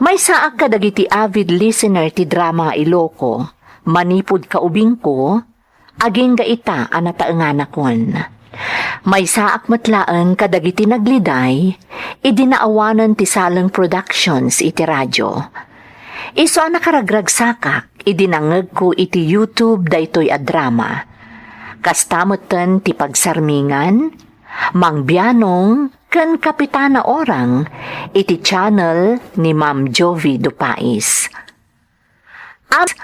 Maysaak kadagiti avid listener ti drama nga Iloko, manipud kaubingko, agingga ita a nataenganakon. Maysaak met laeng kadagiti nagliday idi naawanen ti Saleng Productions iti radio. Isu a nakaragragsakak idi nangngegko iti YouTube daytoy a drama. Kasta metten ti pagsarmingan, Mang Bianong ken Kapitana Orang iti channel ni Ma'am Jovi Dupais. Am-,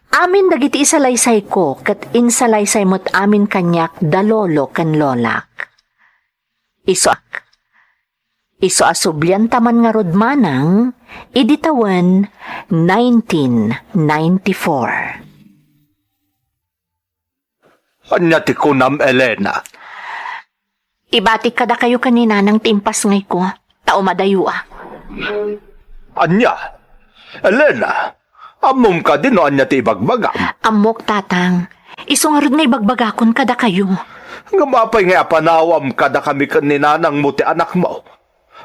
amin dagiti isalaysayko ket insalaysay met amin kaniak da lolo ken lolak. Isu a, isu a sublianta man ngarud manang idi tawen nineteen ninety-four. Ania ti kunam, Elena? Ibatik kadakayo ken ni Nanang ti impasngayko, ta umadayo a. Ania? Elena, ammom kadi no ania ti ibagbagam? Ammok, Tatang. Isu ngarud nga ibagbagakon kadakayo. Ngem apay nga apanawam kadakami ken ni Nanangmo ti anakmo?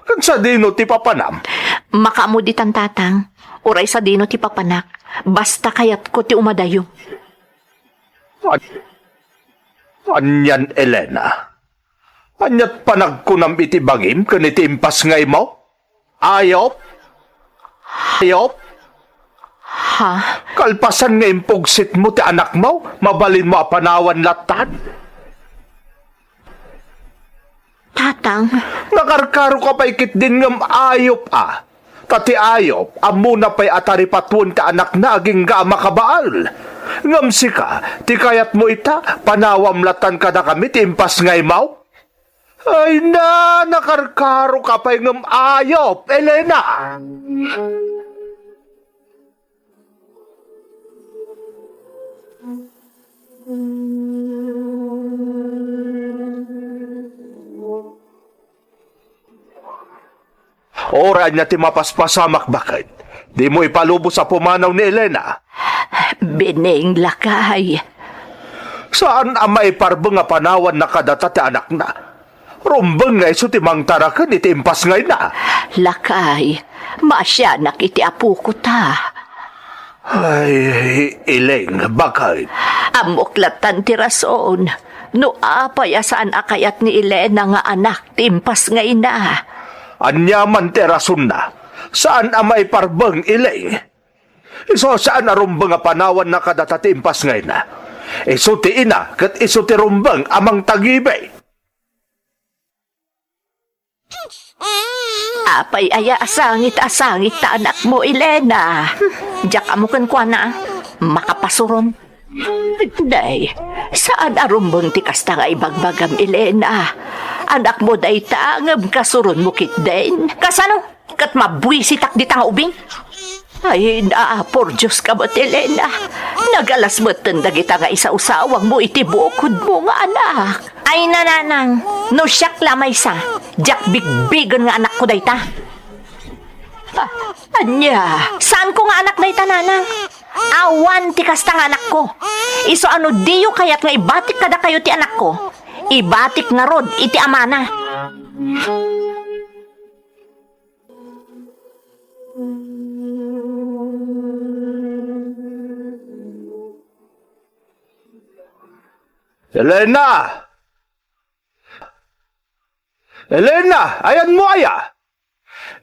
Ken sadino ti papanam? Makaammo ditan, Tatang. Uray sadino ti papanak. Basta kayatko ti umadayo. An-, anian, Elena? Aniat panagkunam iti bagim ken iti impasngaymo? Ayop? Ayop? Ha? Kalpasan nga impugsitmo ti anakmo, mabalinmo a panawan lattan? Tatang. Nakarkaroka pay ketdin ngem ayop a. Ta ti ayop, ammona pay a taripatuen ti anakna agingga a makabaal. Ngem sika, ti kayatmo ita, panawam latan kadakami ti impasngaymo? Ay na, nakarkaroka pay ngem ayop, Elena! Uray ania ti mapaspasamak, baket? Dimo ipalubos a pumanaw ni Elena? Beneng, lakay. Saan a maiparbeng a panawanna kadata ti anakna. Rumbeng nga isu ti mangtaraken iti impasngayna. Lakay, maasianak iti apoko ta. Ay, Ileng, baket? Ammok latan ti rason. No apay a saan a kayat ni Elena nga anak ti impasngayna. Ania man ti rasonna? Saan a maiparbeng, Ileng. Isu a saan a rumbeng a panawanna kadata ti impasngayna. Isu ti ina ket isu ti rumbeng a mangtagibi. Apay aya a sangit a sangit ta anakmo, Elena? Diak ammo kenkuana. Makapasuron. Nay, saan a rumbeng ti kasta nga ibagbagam, Elena. Anakmo dayta, ngem kasuronmo ketdin. Kasano? Ket mabuisitak dita nga ubing? Ay, na, por Dios ka met, Elena. Nagalas metten dagita nga isausawangmo iti bukodmo nga anak. Ay, nanang, no siak la maysa, diak bigbigen nga anakko dayta. Ah, ania? Saanko nga anak dayta, nanang? Awan ti kasta nga anakko. Isu a no diyo kayat nga ibatik kadakayo ti anakko, ibatik ngarud iti amana. Elena! Elena! Ayanmo aya?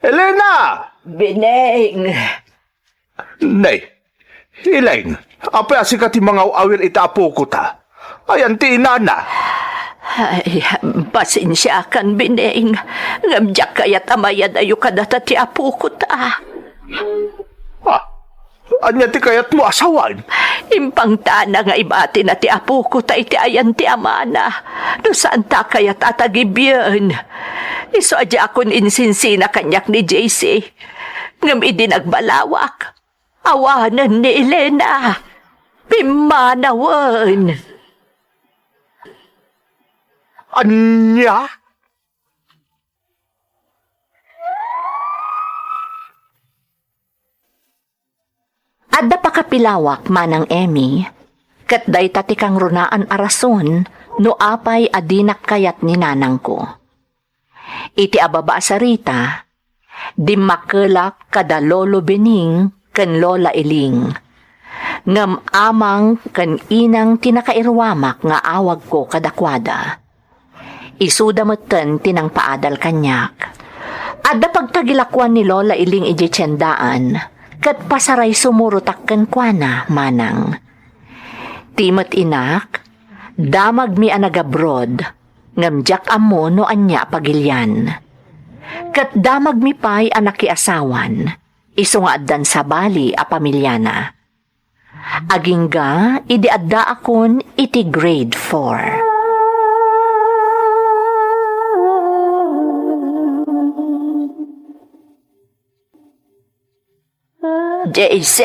Elena! Beneng! Nay, Ileng, apay a sika ti mangaw-awir iti apoko ta? Ayan ti inana. Ay, pasensiakan, Beneng, ngem diak kayat a mayadayo kadata ti apoko ta. Ah, ania ti kayatmo a sawen? Impangtana nga ibatina ti apoko ta iti ayan ti amana. No saan ta kayat a tagibien. Isu a diakon insinsina kaniak ni J C. Ngem idi nagbalawak, awanen ni Elena. Pimmanawen. Ania? Adda pakapilawak, Manang Emmy, ket dayta ti kangrunaan a rason no apay a dinak kayat ni nanangko. Iti ababa a sarita, dimmakkelak kada Lolo Bening ken Lola Iling. Ngem amang ken inang ti nakairuamak nga awagko kadakuada. Isuda metten ti nangpaadal kaniak. Adda pagtagilakoan ni Lola Iling idiay tiendaan, ket pasaray sumurotak kenkuana, Manang. Ti met inak, damagmi a nagabroad, ngem diak ammo no ania a pagilian. Ket damagmi pay a nakiasawan, isu nga addan sabali a pamiliana. Agingga idi addaakon iti grade four. J C,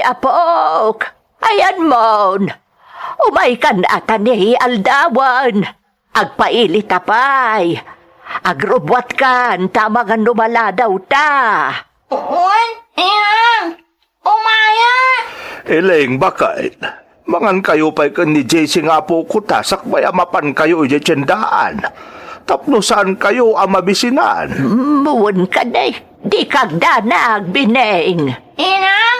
apok, ayanmon. Umaykan a ta ni aldawen. Agpaili ta pay. Agrubbuatkan ta amangan no maladaw ta. Wen, inang. Umaya! Iling, baket? Mangankayo pay ken ni J C nga apoko ta sakbay a mapankayo idiay tiendaan. Tapno saankayo a mabisinan. Mm, wen kadi, dika agdanag, Bineng. Inang,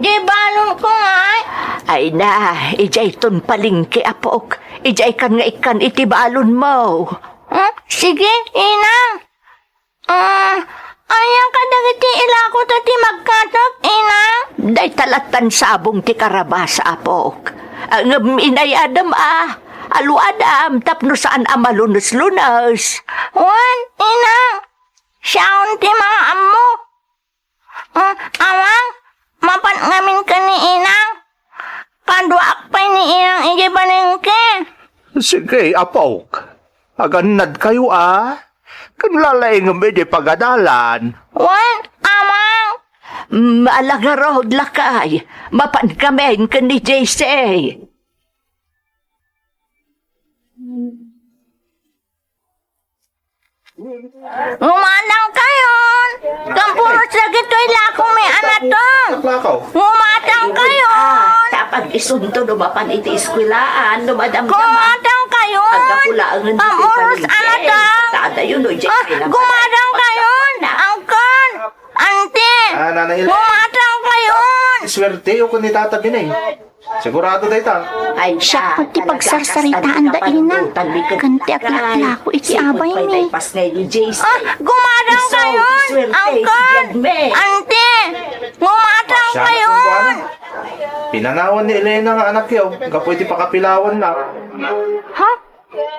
di balonko ngay? Ay na, idiayton palengke, apok. Idiaykan nga ikkan iti balonmo. Hmm? Sige, inang. Ah, ania kadagiti ilako ta ti magkatok, inang? Dayta lattan sabong ti karabasa, apok. Ah, ngem inay-adam a, aluadam tapno saan a malunes-lunes. Wen, inang, siaon ti mangaammo. Ah, Amang, mapan ngamin ken ni Inang. Kaduaak pay ni Inang idiay panengke. Sige, apok. Agannadkayo, a? Ken lalaingem idiay pagadalan. Wen, Amang. Mm, ala ngarud, lakay. Mapan ngamin ken ni J C. Gumadangkayon! Ngem puros dagitoy lakong mi a nateng! Lakaw. Gumadangkayon! Ah, tapag isunto no mapan iti eskwelaan, no madamdama. Gumadangkayon! Aggapu laengen ditoy panengke. Ngem puros a nateng! Tadayo no, ah, gumadangkayon! Angkan! Auntie! Ah, Nanay Elaine. Gumadangkayon! Swerte yo kun ni Tata Bineng. Sigurado dayta. Ay, siak met ti pagsarsaritaan da ina, ken ti aglaklako iti abaymi. Ah, gumadangkayon, angkan, auntie, gumadangkayon. Pinanawan ni Elena nga anakyo, gapu iti pakapilawanna. Ha?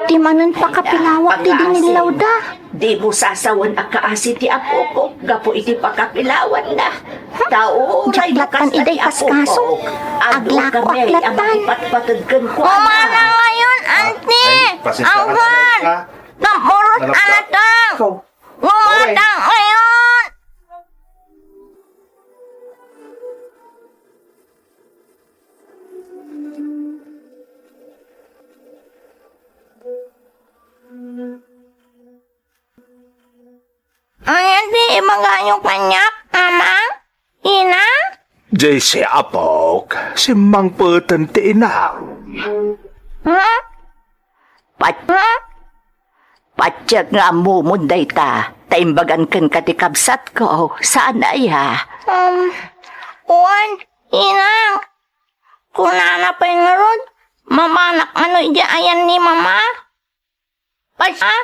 Ti manen pakapilawan ti dinillawda. Dimo sasawen a kaasi ti apokok gapu iti pakapilawanna. Ta uray no kasta ti apokok, adu kami a mangipatpateg kenkuana. Gumadangkayon, auntie. Angkan. Ngem puros a nateng. Gumadangkayon. Ania ti ibagayo kaniak, Ama? Ina? Jesse, apok, simmangpeten ti inam. Ha? Pat-, ha? Patiek nga ammomon dayta, ta imbagan kenka ti kabsatko, saan aya? Um, wen, Ina. Kunana pay ngarud, mapanak kano idiay ayan ni Mama? Pas-, ah?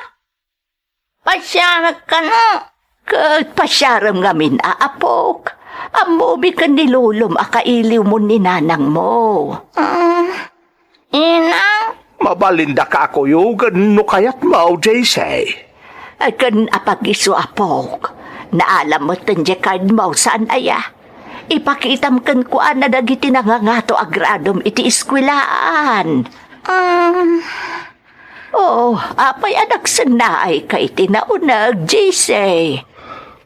Pasiarek kano? Ket pasiarem ngamin a apok. Ammomi ken ni lolom a kailiwmon ni nanangmo. Ah, Inang? Mabalinda ka a kuyogen no kayatmo, J C. Ay, ken apag-isu, apok. Naalam met ti cardmo, saan aya? Ipakitam kenkuana dagiti nangangato a gradom iti eskuelaan. Ah. Oo, apay a nagsennaayka iti nauneg, J C?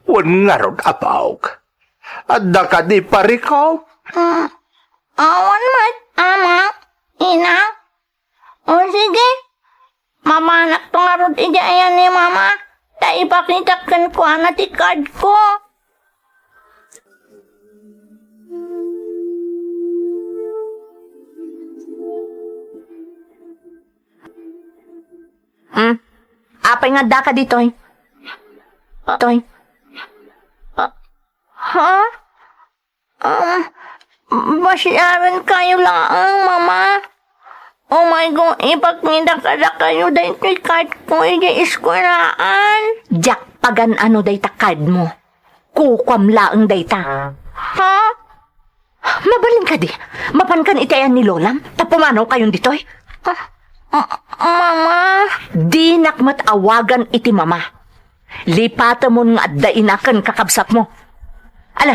Wen ngarud, apok. Adda kadi parikop? Ah, awan met, Ama, Ina. O sige, mapanakto ngarud idiay ayan ni Mama, ta ipakitak kenkuana ti cardko. Hmm? Apay nga addaka ditoy? Toy? Ha? Um, pasiarenkayo laeng, Mama. Umayko ipakita kadakayo daytoy cardko idiay eskuelaan. Diak pagan-ano dayta cardmo. Kukuam laeng dayta. Ha? Mabalin kadi, mapankan iti ayan ni Lolam, ta pumanawkayon ditoy. Ah, ah, Mama. Dinak met awagan iti Mama. Lipatemon nga adda ina ken kakabsatmo. Ala,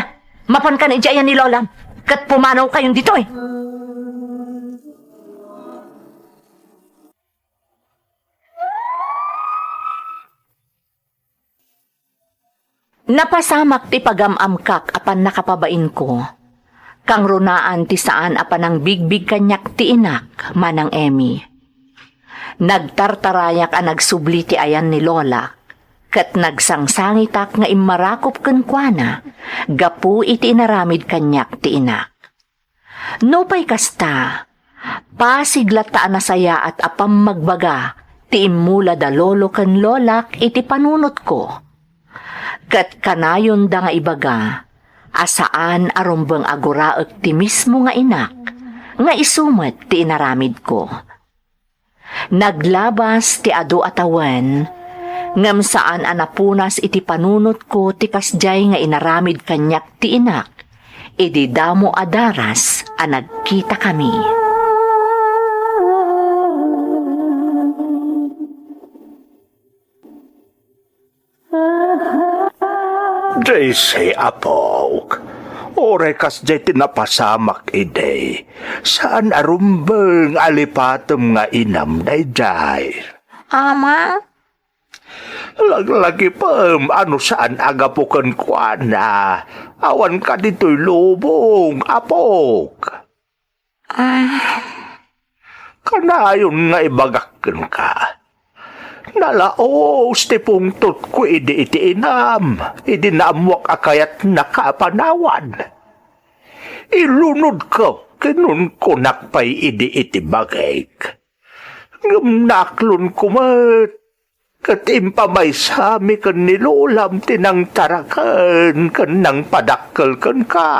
mapankan iti ayan ni Lolam, ket pumanawkayon ditoy. Napasamak ti pagam-amkak a pannakapabainko. Kangrunaan ti saan a panangbigbig kaniak ti inak, Manang Emmy. Nagtartarayak a nagsubli ti ayan ni Lolak, ket nagsangsangitak nga immarakop kenkuana gapu iti inaramid kaniak ti inak. Nupay kasta, pasig latta a nasayaat a pammagbaga ti immula da lolo ken lolak iti panunotko. Ket kanayonda nga ibaga a saan a rumbeng a guraek ti mismo nga inak, nga isu met ti inaramidko. Naglabas ti adu a tawen, ngem saan a napunas iti panunotko ti kasdiay nga inaramid kaniak ti inak idi damo a daras a nagkitakami. J C, apo, Uray kasdiay ti napasamak idi, saan a rumbeng a lipatem nga inam daydiay. Ama? Laglagipem a no saan a gapu kenkuana, awan ka ditoy lubong, apok. Ah. Kanayon nga ibagak kenka. Nalaos ti pungtotko idi iti inam, idi naammoak a kayatnaka a panawan. Ilunodko ken inunkonak pay idi iti bagik. Ngem naaklonko met ket impamaysami ken ni lolam ti nangtaraken ken nangpadakkel kenka.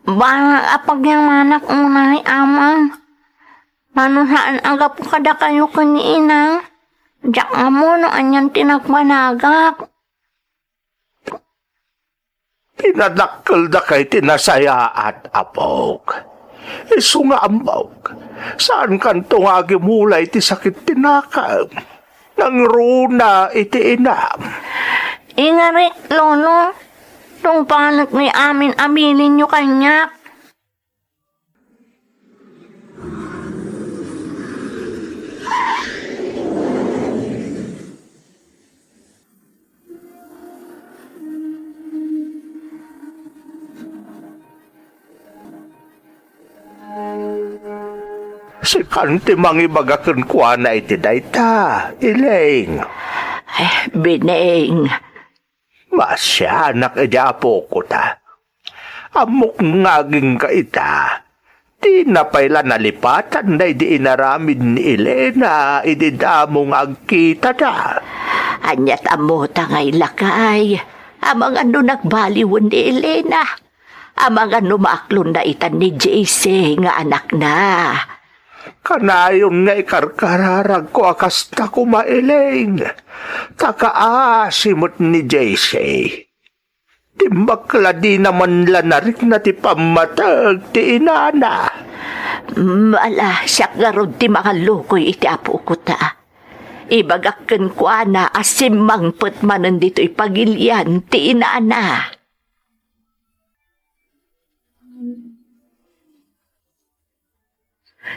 Bangag a pagyamanak unay, Ama. Mano saan a gapu kadakayo ken ni Inang, diak ammo no anian ti nagbanagak. Pinadakkelda kay ti nasayaat, apok. Isu nga ammok, saankanto nga agimula iti sakit ti nakem. Nangruna iti inam. Ingarik, Lolo. Tungpanek ni amin a bilinyo kaniak. Sikan ti mangibaga kenkuana iti dayta, Iling. Eh, Bining. Maasianak idi apoko ta. Ammok nga agingga ita. Dina pay la nalipatan daydi inaramid ni Elena idi damo nga agkitada. Aniat ammota nga ilakay, amangan no nagbaliwen ni Elena, amangan no maaklonna itan ni J C nga anakna. Kanayon nga ikarkararagko a kasta koma, Iling. Ta kaasi met ni J C. Ti makladina man la narikna ti pammateg ti inana. Ala, siak ngarud ti mangallukoy iti apoko ta. Ibagak kenkuana a simmangpet manen ditoy pagilian ti inana.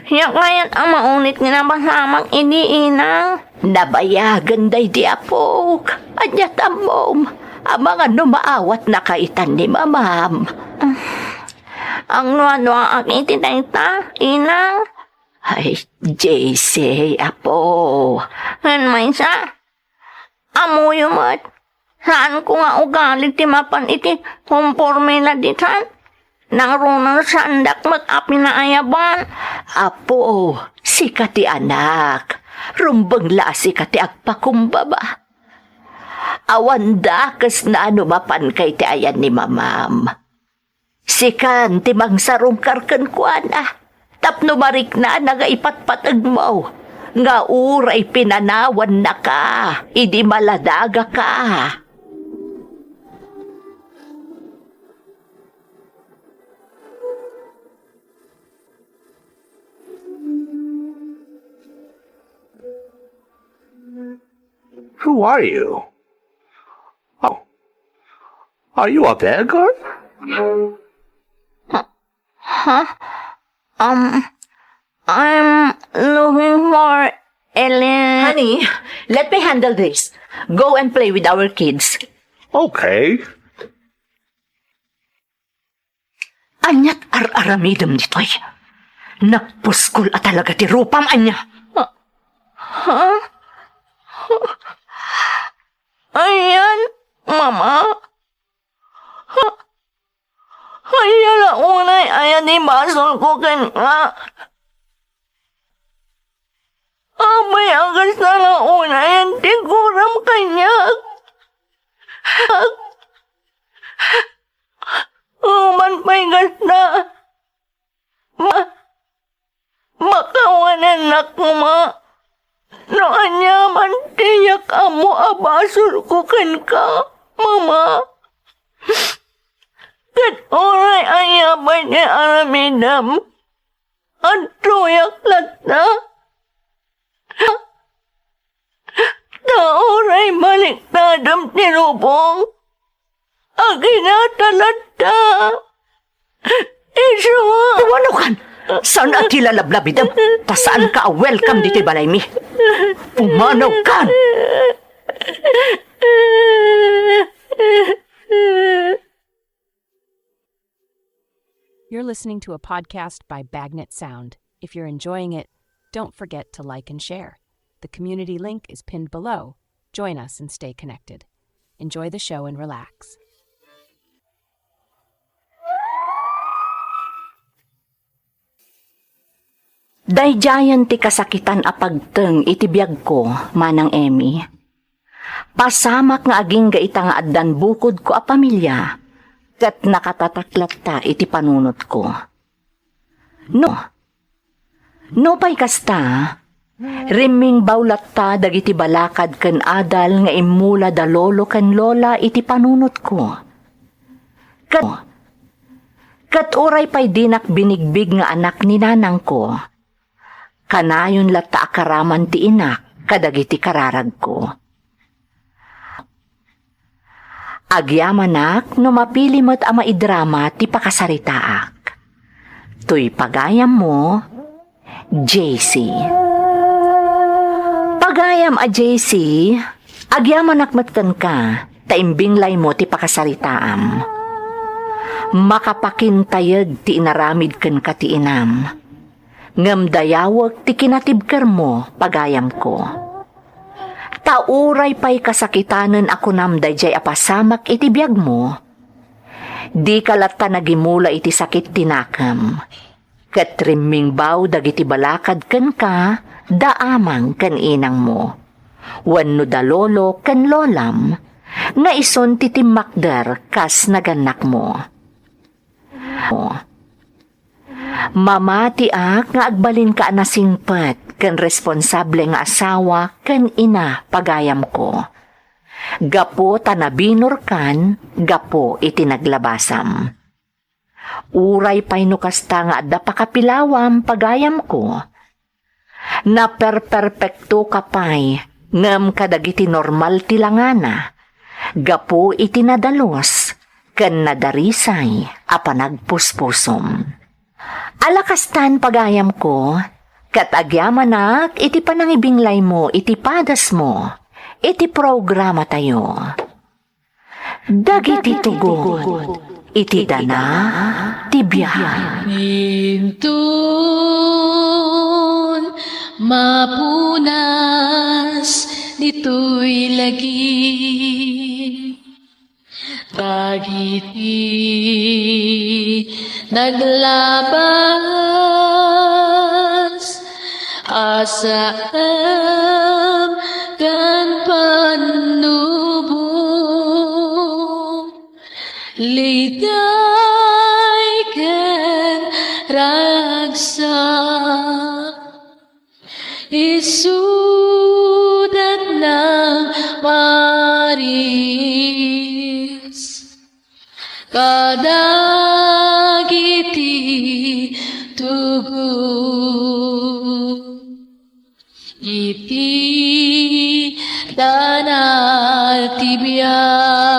Siak kayat a maunit nga napasamak idi, Inang. Nabayagen daydi apok. Ania ti ammom? Amangan no maawatnaka itan ni mamam. Agduaduaak iti dayta, Inang. Ay, J C, apo. Ken maysa, ammoyo met, saanko nga ugali ti mapan iti komporme la ditan. Nangruna saandak met a pinaayaban. Apo, sika ti anak. Rumbeng la a sika ti agpakumbaba. Awan dakesna no mapanka iti ayan ni mamam. Sikan ti mangsarungkar kenkuana tapno mariknana nga ipatpategmo nga uray pinanawannaka idi maladagaka. Who are you? Oh, are you a beggar? Huh? Um, I'm looking for Ellen. Honey, let me handle this. Go and play with our kids. Okay. Aniat ar-aramidem ditoy? Nagpuskol a talaga ti rupam, ania? Ha? Ayan, Mama. Ha? Ania la unay aya ti basolko kenka? Apay a kasta la unay ti kuram kaniak? Awan pay kasta. Ma-, makawanennak koma no aniaman ti diak ammo a basolko kenka, Mama. Ket uray ania pay ti aramidem, adtoyak latta. Ta uray baliktadem ti lubong, Aginata latta. Isu. Pumanaw kan! Saan a ti lalablabidem? Ta saan ka a welcome ditoy balaymi. Pumanaw kan! You're listening to a podcast by Bagnet Sound. If you're enjoying it, don't forget to like and share. The community link is pinned below. Join us and stay connected. Enjoy the show and relax. Daydiayen ti kasakitan a pagteng iti biagko, Manang Emmy. Pasamak nga agingga ita nga addan bukodko a pamilya, ket nakatatak latta iti panunotko. No, nupay kasta, rimmingbaw latta dagiti balakad ken adal nga immula da lolo ken lola iti panunotko. Ket, ket uray pay dinak binigbig nga anak ni nanangko, kanayon latta a karaman ti inak kadagiti kararagko. Agyamanak no mapili met a maidrama ti pakasaritaak. Toy pagayammo, J C. Pagayam a J C, agyamanak met kenka ta imbinglaymo ti pakasaritaam. Makapakintayeg ti inaramid kenka ti inam. Ngem dayawek ti kinatibkermo, pagayamko. Ta uray pay kasakitanen a kunam daydiay a pasamak iti biagmo, dika latta nagimula iti sakit ti nakem, ket rimmingbaw dagiti balakad kenka da amang ken inangmo, wenno da lolo ken lolam, nga isun ti timmakder kas nagannakmo. Mamatiak nga agbalinka a nasingpet ken responsable nga asawa ken ina, pagayamko. Gapu ta nabinurkan gapu iti naglabasam. Uray pay no kasta nga adda pakapilawam, pagayamko, naperperpektoka pay ngem kadagiti normal ti langana, gapu iti nadalus ken nadarisay a panagpuspusom. Ala kastan, pagayamko, ket agyamanak iti panangibinglaymo iti padasmo iti programatayo. Dagiti tugot iti dana ti biag. Inton mapunas ditoy lagi dagiti naglabas a saem ken pannubo, liday ken ragsak. Isudat nang Maris kadagiti tugot iti dana ti biag.